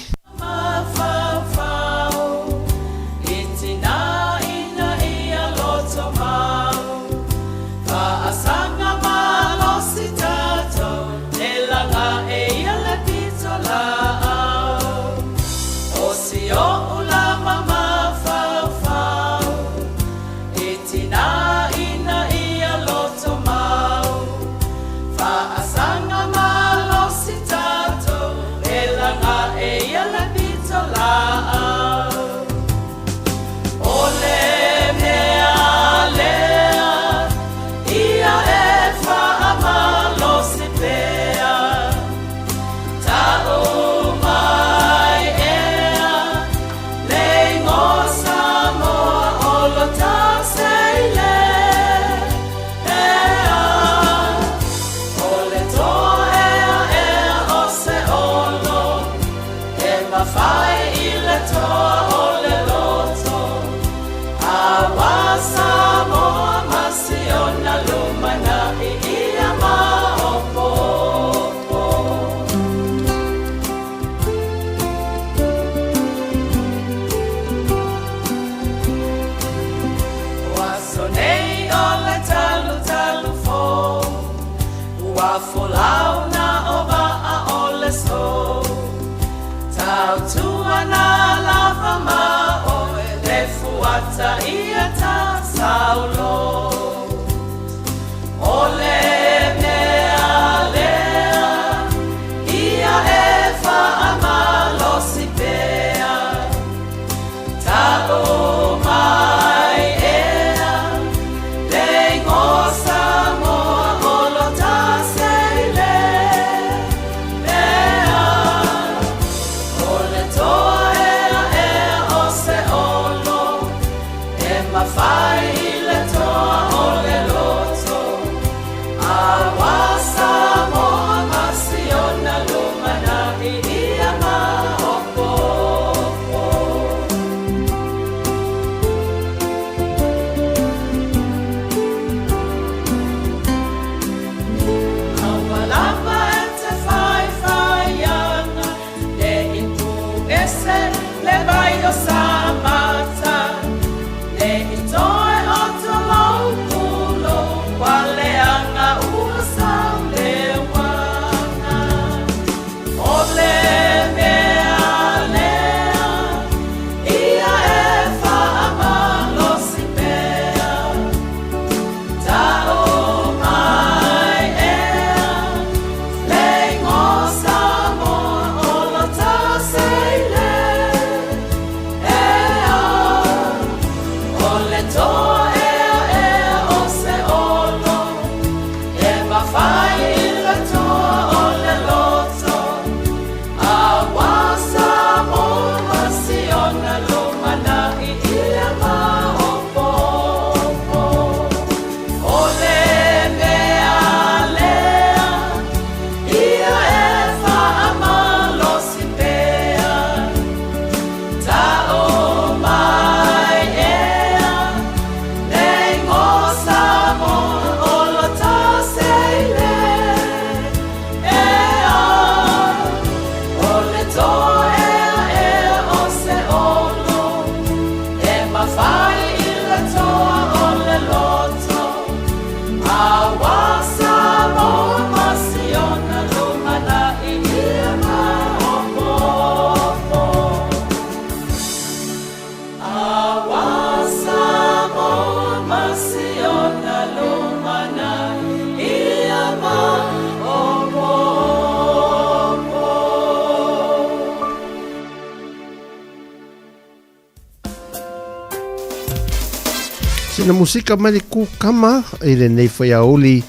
Sina musika mai le kukama i lenei whaiaoli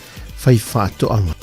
whai whaatoanga.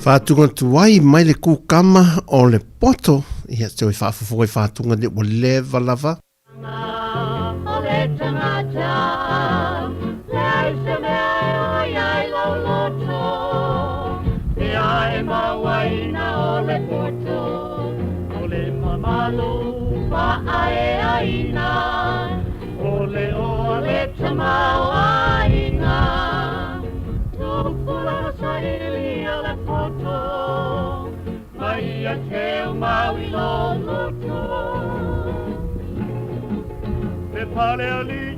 Faatuga tuai mai le kukama o le poto, ia te oi faafofoga i faatuga ni ua leva lava. O le tagata, leai se mea e oi ai lou loto, pe a e mauaina o le poto, o le mamalu faaeaina, o le o le tamaoaiga. Tupulaga saili a le poto, ma ia teu mau i lou loto. Le pale alii.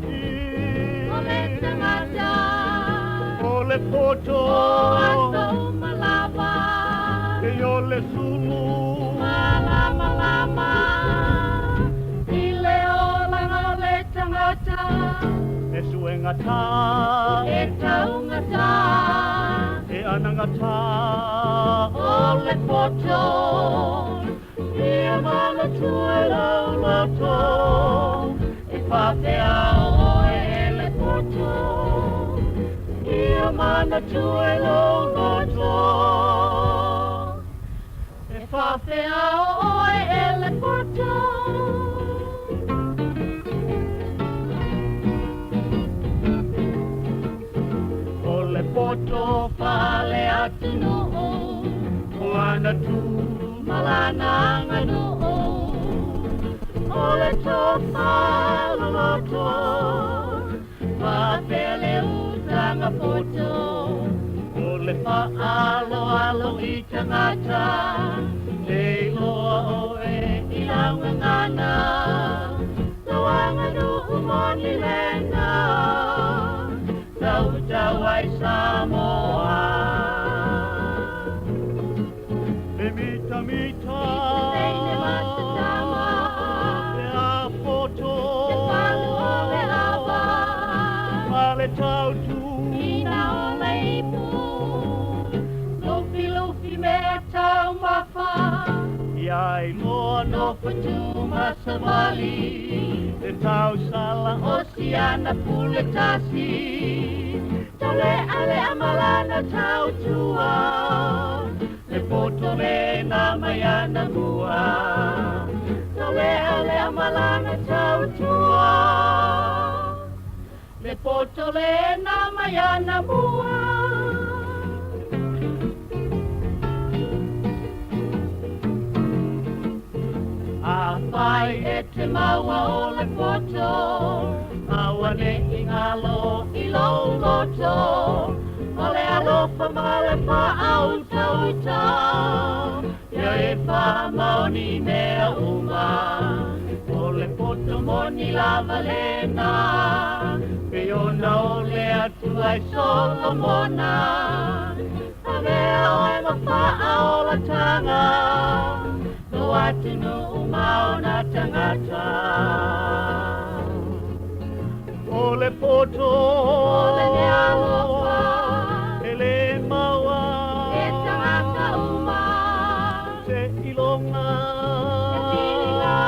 O le tagata. O le poto. O aso uma lava. E o le sulu. Malamalama. I le olaga o le tagata. E suegata. E taugata. E anagata. O le poto. Ia manatua i lou loto. E faafeao oe e le poto. Ia manatua i lou loto. E faafeao oe e le poto. O le poto faale-atunuu, o ana tu ma lana aganuu. O le tofa loloto, faapea le utaga poto. O le faaaloalo i tagata, le iloa oe i lau gagana. Lau aganuu moni lena, tautau ai Samoa. E mitamita. I se teine ma se tama. Pe a poto. Se palu o le ava. Ma le tautu. Ina o le ipu. Lufilufi mea taumafa. Ia iloa nofo tu ma savali. Le tausala. O siana pule tasi. Taulealea ma lana tautua. Le poto lena mai ana mua. Taulealea ma lana tautua. Le poto lena mai ana mua. Afai e te maua o le poto, aua ne i galo i lou loto. O le alofa ma le faautauta, ia e faamaoni i mea uma. O le poto moni lava lena, pei ona ole atu ai Solomona. Avea oe ma faaolataga, lou atunuu ma ona tagata. O le poto. O le mea alofa. E le maua. E tagata uma. Seiloga. E tiga.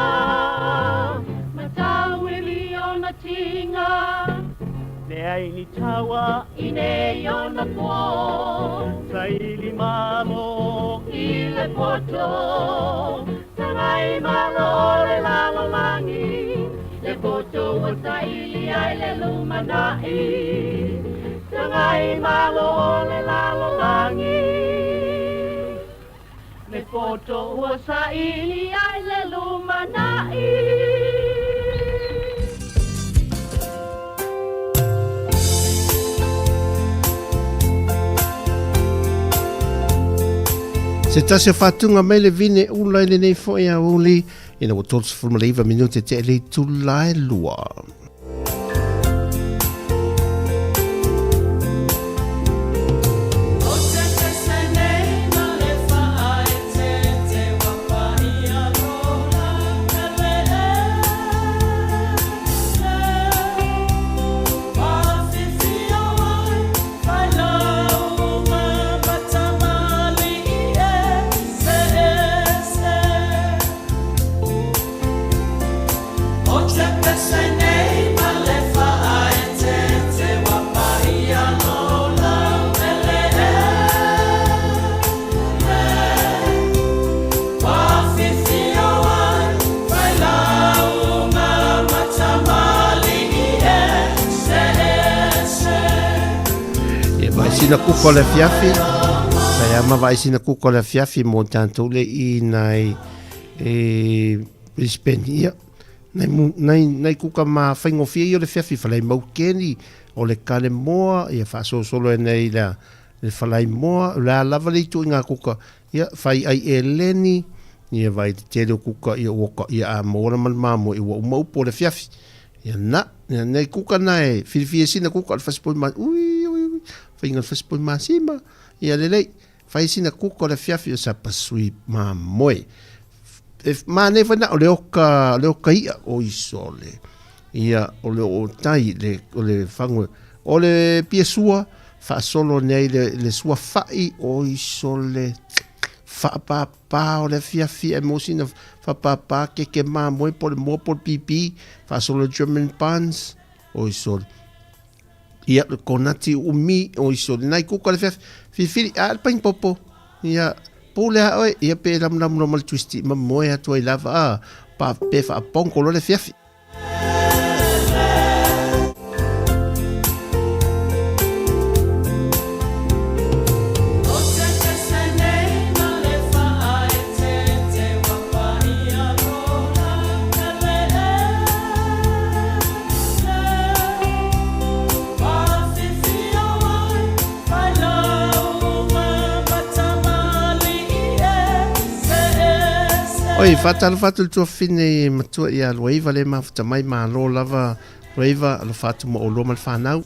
Matau i liona tiga. Leai ni taua. I nei ona po. Saili malo. I le poto. Tagai malo o le lalolagi. Le poto ua saili ai le lumanai. Tagai malo o le lalolagi. Le poto ua saili ai le lumanai. Se tasi o faatuga mai le vine ula i lenei foi aoauli ina ua 39 minute te le itula e lua. sina kuka o le afiafi. Fai a ma vaai sina kuka o le afiafi mo tatou le i nai e Brisbane. Ia, nai, nai, nai kuka ma faigofie ia o le afiafi falai maukeni, o le kale moa, ia faasolosolo ai nei la le falai moa, o le a lava le ituaiga kuka, ia fai ai eleni, ia vai te tele o kuka, ia ua ka, ia a maua ma le mamoe, ua uma upu o le afiafi. Ia na, ia nei kuka na e filifia sina kuka o le fasipoi ma, ui, ui, ui, faiga le fasipoi masima, ia lelei, fai sina kuka o le afiafi o sa pasui mamoe. E manaia foi na o le oka, le oka i'a, oi sole. Ia, o le o tai, le, o le fagu, o le pia sua, faasolo nei le, le sua fa'i, oi sole, faapāpā o le afiafi, ae maua sina faapāpā keke mamoe po o le moa po o le pipi, faasolo German buns, oi sole. Ia, le konati uumi, oi sole, nai kuka o le afiafi, filifili, a le painipopo, ia, pule a oe, ia pe lamulamu loa ma le twisty, ma moe atu ai lava, a, pa, pe faapongo loa le afiafi. Oi, faatalofa atu i le tuafafine matua ia Luaiva le mafuta mai, malo lava Luaiva, alofa atu mo oulua ma le fanau.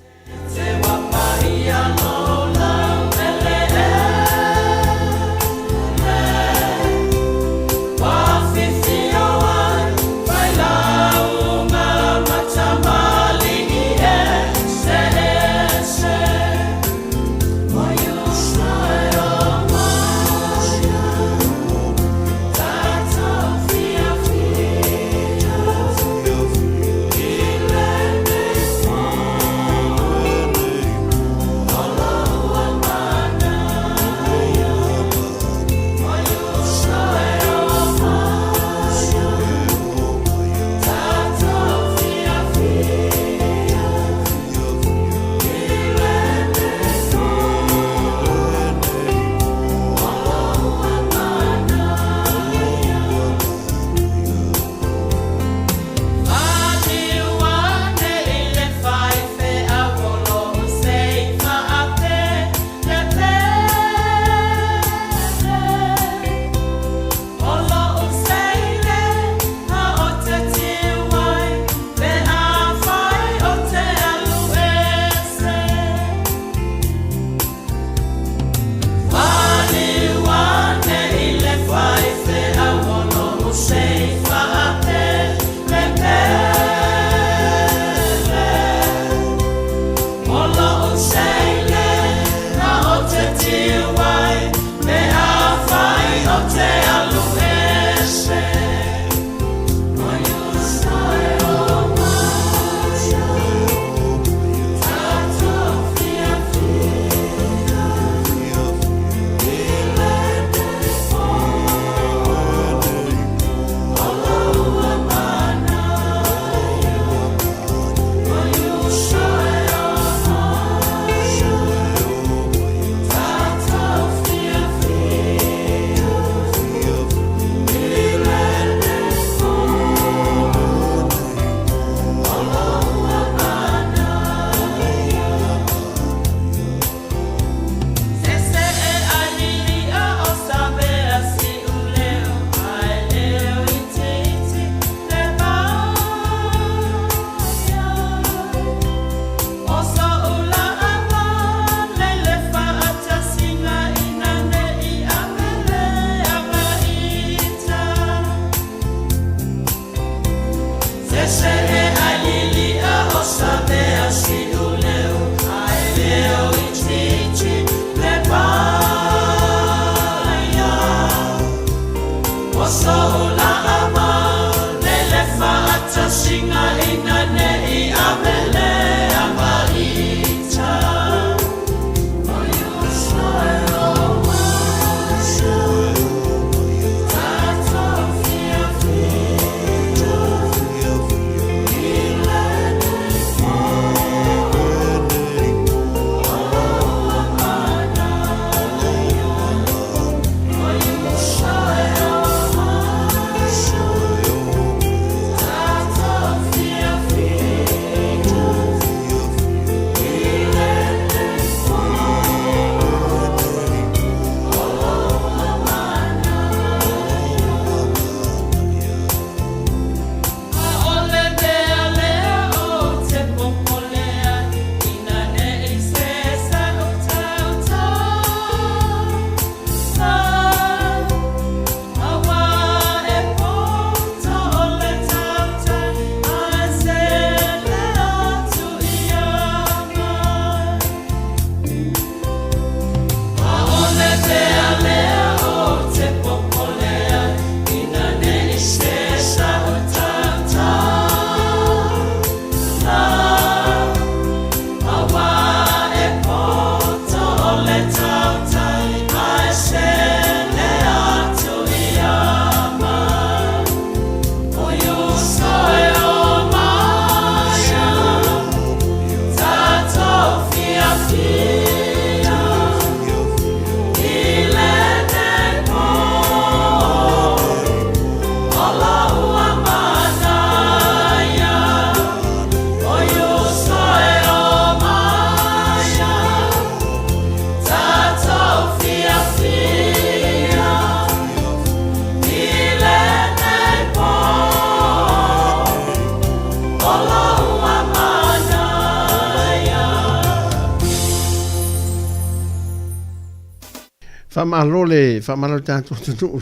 Faamalo le faamalo le tatou atunuu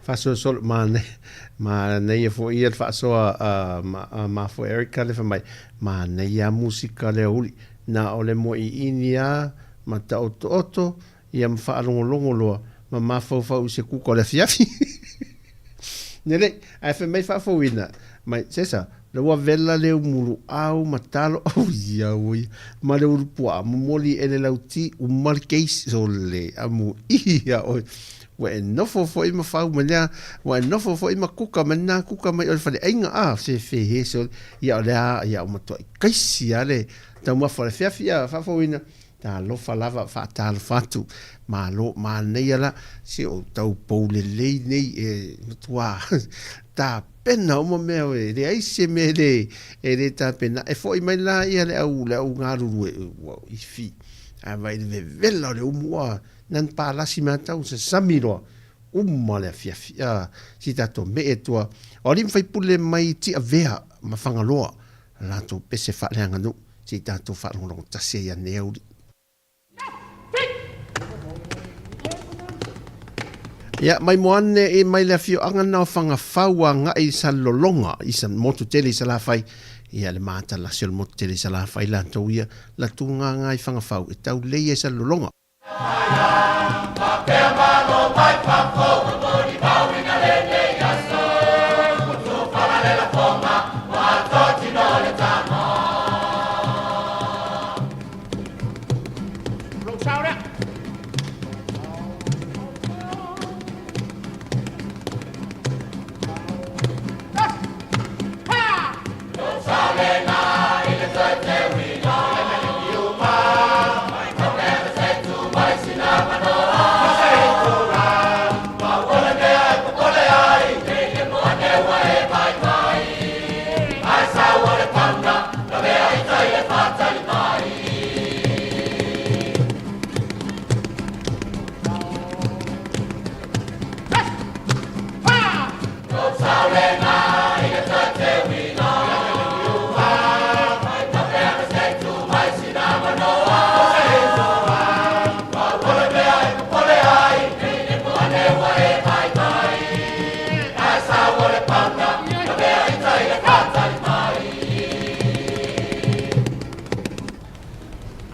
faasolosolo manaia manaia foi ia le faasoa a ma foi Erica le fai mai manaia musika le aoauli na o le moe'ii'ini a ma taotooto ia ma faalogologo loa ma mafaufau i se kuka o le afiafi. Lelei, ae fai mai faafouina mai, Sesa, la ua vela le umuluau ma talo, oh ia ua ia, ma le ulupuaa, momoli e le lauti, uma le case, sole, amu ia oe. Ua e nofo foi ma fau ma lea, ua e nofo foi ma kuka ma lena kuka mai o le faleaiga, a, fefe he, sole, ia o lea, ia ua matuai kaisi lava le taumafa o le afiafi, a, faafouina, Talofa lava, faatalofa atu. Malo, manaia la, se o tau pou lelei nei e matua tapena uma mea e leai se mea e le, e le tapena. E foi mai la ia le au, le au galulue, ua ifi. Ae vaai i le vevela o le umu, ua nani palasi matau, sasami loa, uma le afiafi. A, si tatou mee tua, o alii ma faipule mai Tiavea ma Fagaloa, latou pese faaleaganuu. Se i tatou faalogologo tasi ai anei aoauli. Ia, mai moane i mai le afioaga na o Fagafau agai i Salelologa, i sa motu tele i Salafai. Ia, le matalasi o le motu tele i Salafai latou ia, la tugāgā i Fagafau e tau lei ai Salelologa.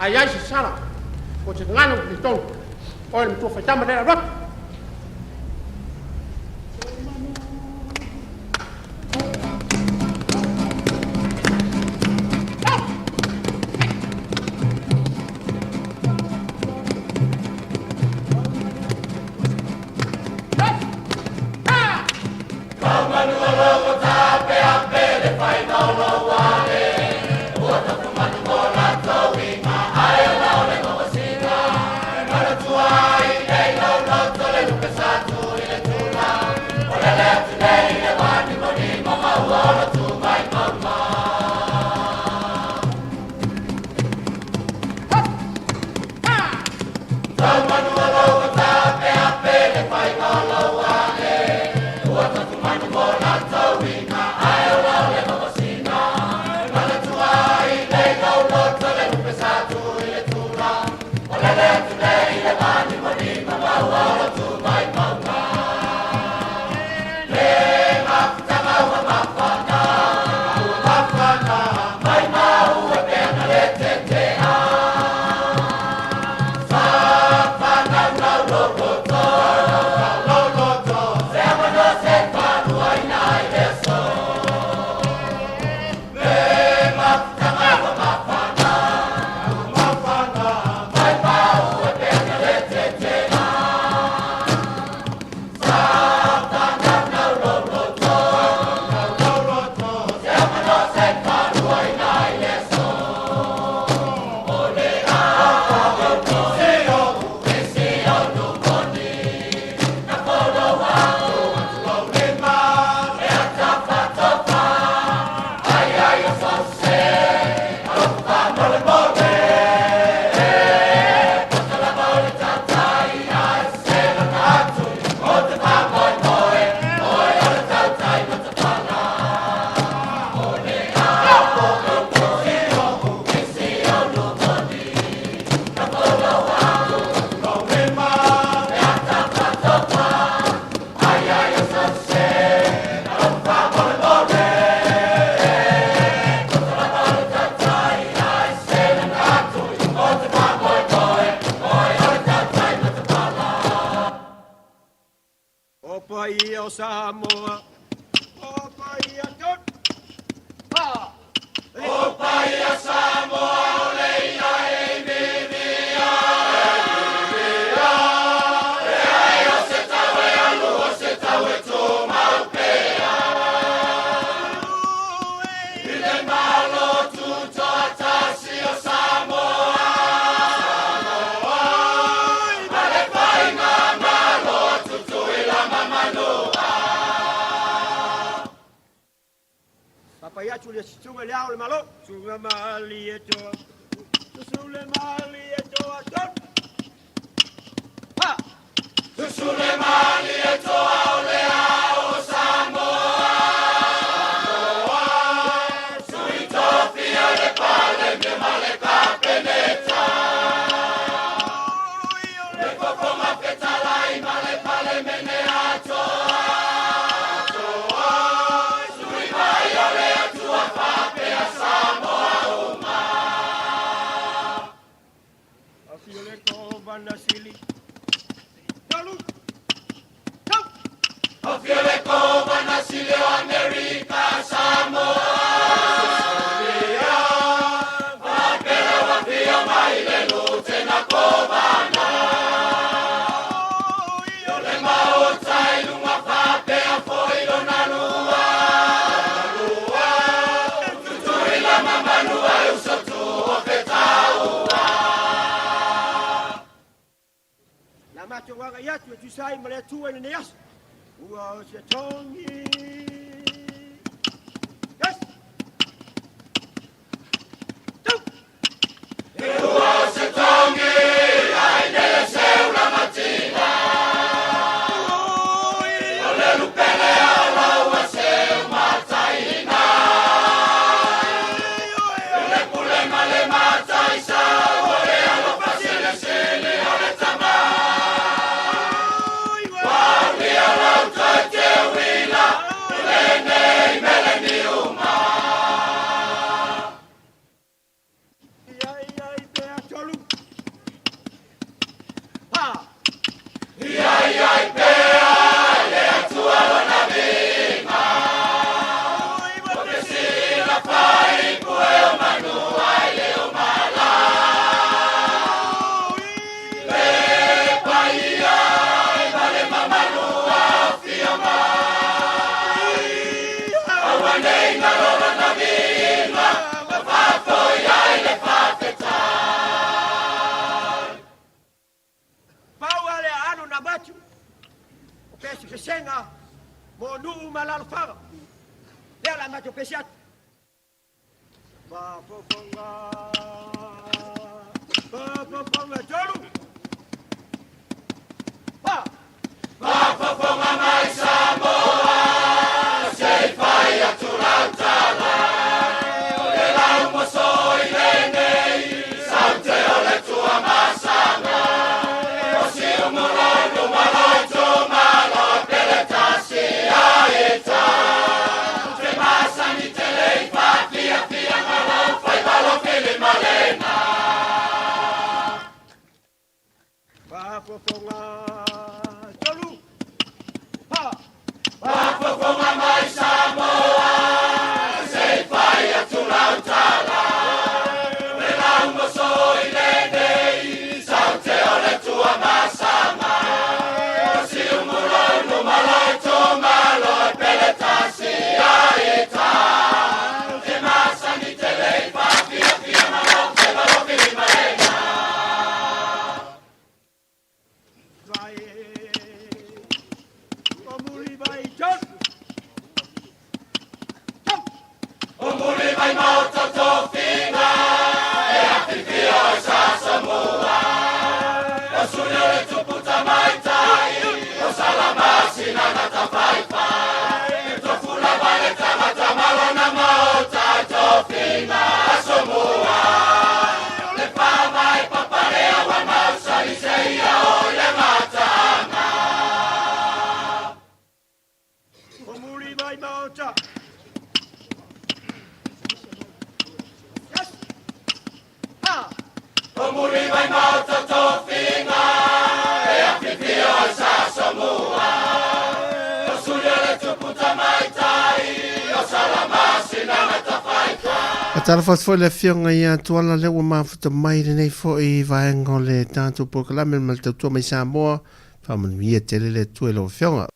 Ai ai se sala, o te gagana ua talitonu, oe le matua faitama lea alu atu. paia o Samoa. O paia tonu. Ha! O paia Samoa o le ia e mimia, e mimia. E ai o se tau e alu o se tau e tumau pea. I le Malo Tutoatasi o Samoa, Samoa. Ma le Faigamalo a Tutuila ma Manua. Papai atu le susuga le ao le malo. Susuga Malietoa. Susu le Malietoa tonu. Ha! Susu le Malietoa o le ao o Samoa, Samoa. Sui Tofia le Palemia ma le Kapeneta. Le Fofoga Fetalai ma le Palemene atoa, atoa. Sui mai o le Atua faapea Samoa uma. Afio le Kovana Sili. Tolu. Tau. Afio le Kovana Sili o Amerika Samoa, Samoa. Faapea lau afio mai le Lutena Kovana. O le Maota i luga faapea foi lona lua, lua. Tutuila ma Manua e uso tu o fetaua. Na matou agai atu e tusa ai ma le Atua i lenei aso. Ua o se togi. Yes! Tau! Ua o se togi, ai nele seu la matina. O le lupele o laua seu mataina. O le pule ma le mataisa, o le alofa silisili o le tama. Uaulia lau toe teuila, lenei meleniuma. Ia ia i pea tolu. Ha! Ia ia i pea, le Atua lona viiga. O te sila fai pue o manu ai le o mala. Le paia e ma le mamalu afio mai. Aua nei ngalo lona viiga, ma faafoi ai le faafetai. Pau a le aano na matu. O pesepesega mo nuu ma alaalafaga. Lea la matou pese atu. Faafofoga. Faafofoga tolu. Ha! Faafofoga mai Samoa, se i fai atu lau tala. O le laumoso i lenei, saute o le Tuamasaga. O Siumu lonu ma lou itumalo, Peletasi a ita. Te masani tele i faafiafia ma lou faiva lou filimalena. Faatalofa atu foi i le Afioga ia Tuala lea ua mafuta mai i lenei foi vaega o le tatou polokalame ma le tautua mai Samoa. Faamanuia tele le Atua i lau Afioga.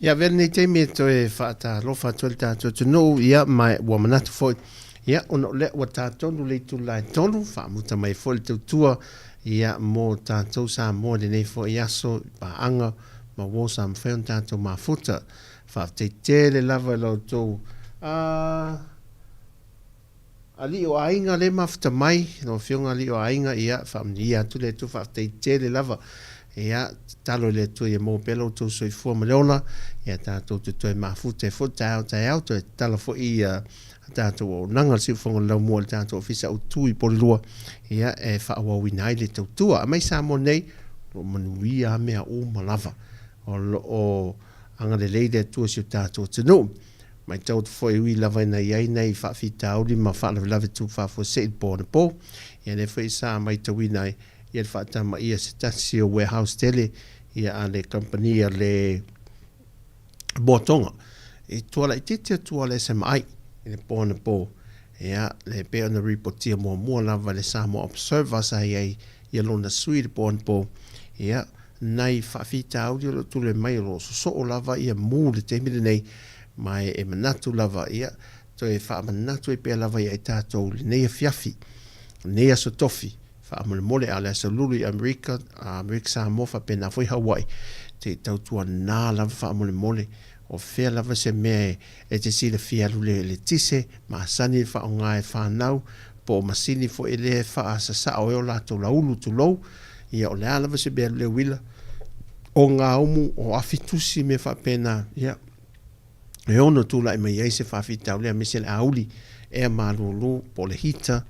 Ia, avea lenei taimi e toe faatalofa atu ai le tatou atunuu, ia, ma ua manatu foi, ia, ona o lea ua ta tonu le itula e tolu, faamuta mai foi le tautua, ia, mo tatou Samoa i lenei foi aso i paaga ma uo sa mafai ona tatou mafuta. Faafetai tele lava i la outou, a, Alii o aiga le mafuta mai, lau Afioga Alii o aiga, ia, faamanuia atu le Atua, faafetai tele lava. Ia, tatalo i le Atua ia maua pea lo outou soifua ma le ola, ia tatou te toe mafuta ai foi taeao taeao, toe tatala foi ia tatou auaunaga le siufofoga o le laumua i le tatou ofisa autu i Polelua, ia, e faaauauina ai le tautua. Aumai Samoa nei, o lo o manuia lava mea uma lava. O lo o agalelei le Atua i si o tatou atunuu. Matau atu foi e ui lava ina i ai nai faafitauli ma faalavelave tupu faafuasei i le po anapo, ia lea foi sa matauina ai ia le faatamaia e se tasi o warehouse tele ia a le kamupani a le Boatonga i tua laitiiti atu a le SMI i le po anapo. Ia, le pei ona ripotia muamua lava e le Samoa Observer sa i ai ia lona sui i le po anapo, ia, nai faafitauli o lo o tulai mai o lo o sosoo lava ia mu i le taimi lenei, ma e manatu lava, ia, toe faamanatu ai pea lava ia i tatou i lenei afiafi, lenei aso tofi, faamolemole, a o le aso lulu i Amerika, Amerika Samoa faapena foi Hawaii, se i tautuana lava faamolemole, o fea lava se mea e te silafia alu le eletise, masani le faaaoga e fanau, po o masini foi lea e faasasao ai o latou laulu, tulou, ia o le a lava se mea alu le uila, o gaumu, o afi tusi, mea faapena, ia, e ono tulai mai ai se faafitauli aemaise le auli, ea malulu, po o le heater,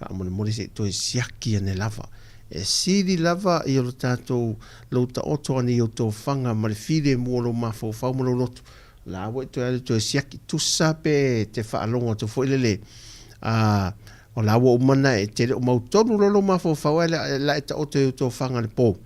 faamolemole se i toe siaki ane lava. E sili lava i lo tatou lou taoto ane i ou tofaga ma le filemu o lou mafaufau ma lou loto, la ua e toe alu e toe siaki, tusa pe te faalogo atu foi lele, a, o la ua uma ona e te le o mautonu loa lou mafaufau ae la e taoto i ou tofaga i le po.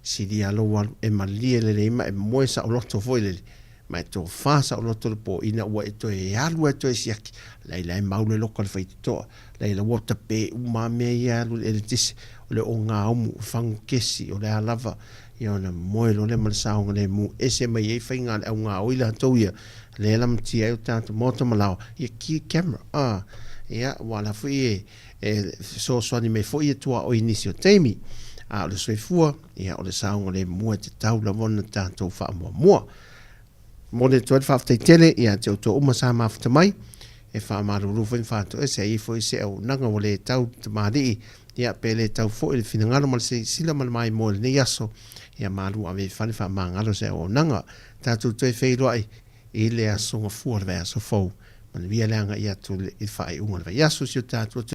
Sili lava lou alu e malie lelei ma e moe saoloto foi lele, ma e tofa saoloto le po ina ua e toe alu lava e toe siaki, laila e mau le loka o le faitotoa, laila ua tape uma lava mea ia e alu i le eletise, o le ogaumu, o fagu kesi, o le a lava, ia ona moe loa lea ma le saogalemu, ese mai ai faiga a le augaoi latou ia, lea e lamatia ai o tatou maota ma laoa, ia ki camera, a, ia, aua o la foi e, e fesoasoani mai foi ia tuaoi i nisi o taimi, a o le soifua, ia o le saogalemu e tatau lava ona tatou faamuamua. Momoli atu ai le faafetai tele ia te outou uma sa mafuta mai, e faamalulu foi ma faatoese ai foi se auaunaga ua le tau tamalii, ia pe le tau foi le finagalo ma le silasila ma le maimoa i lenei aso, ia malu ave i fale faamagalo se auaunaga. Tatou toe feiloai. i le aso gafua o le vaiaso fou. Manuia le agai atu i le faaiuga o le vaiaso i si o tatou atunuu.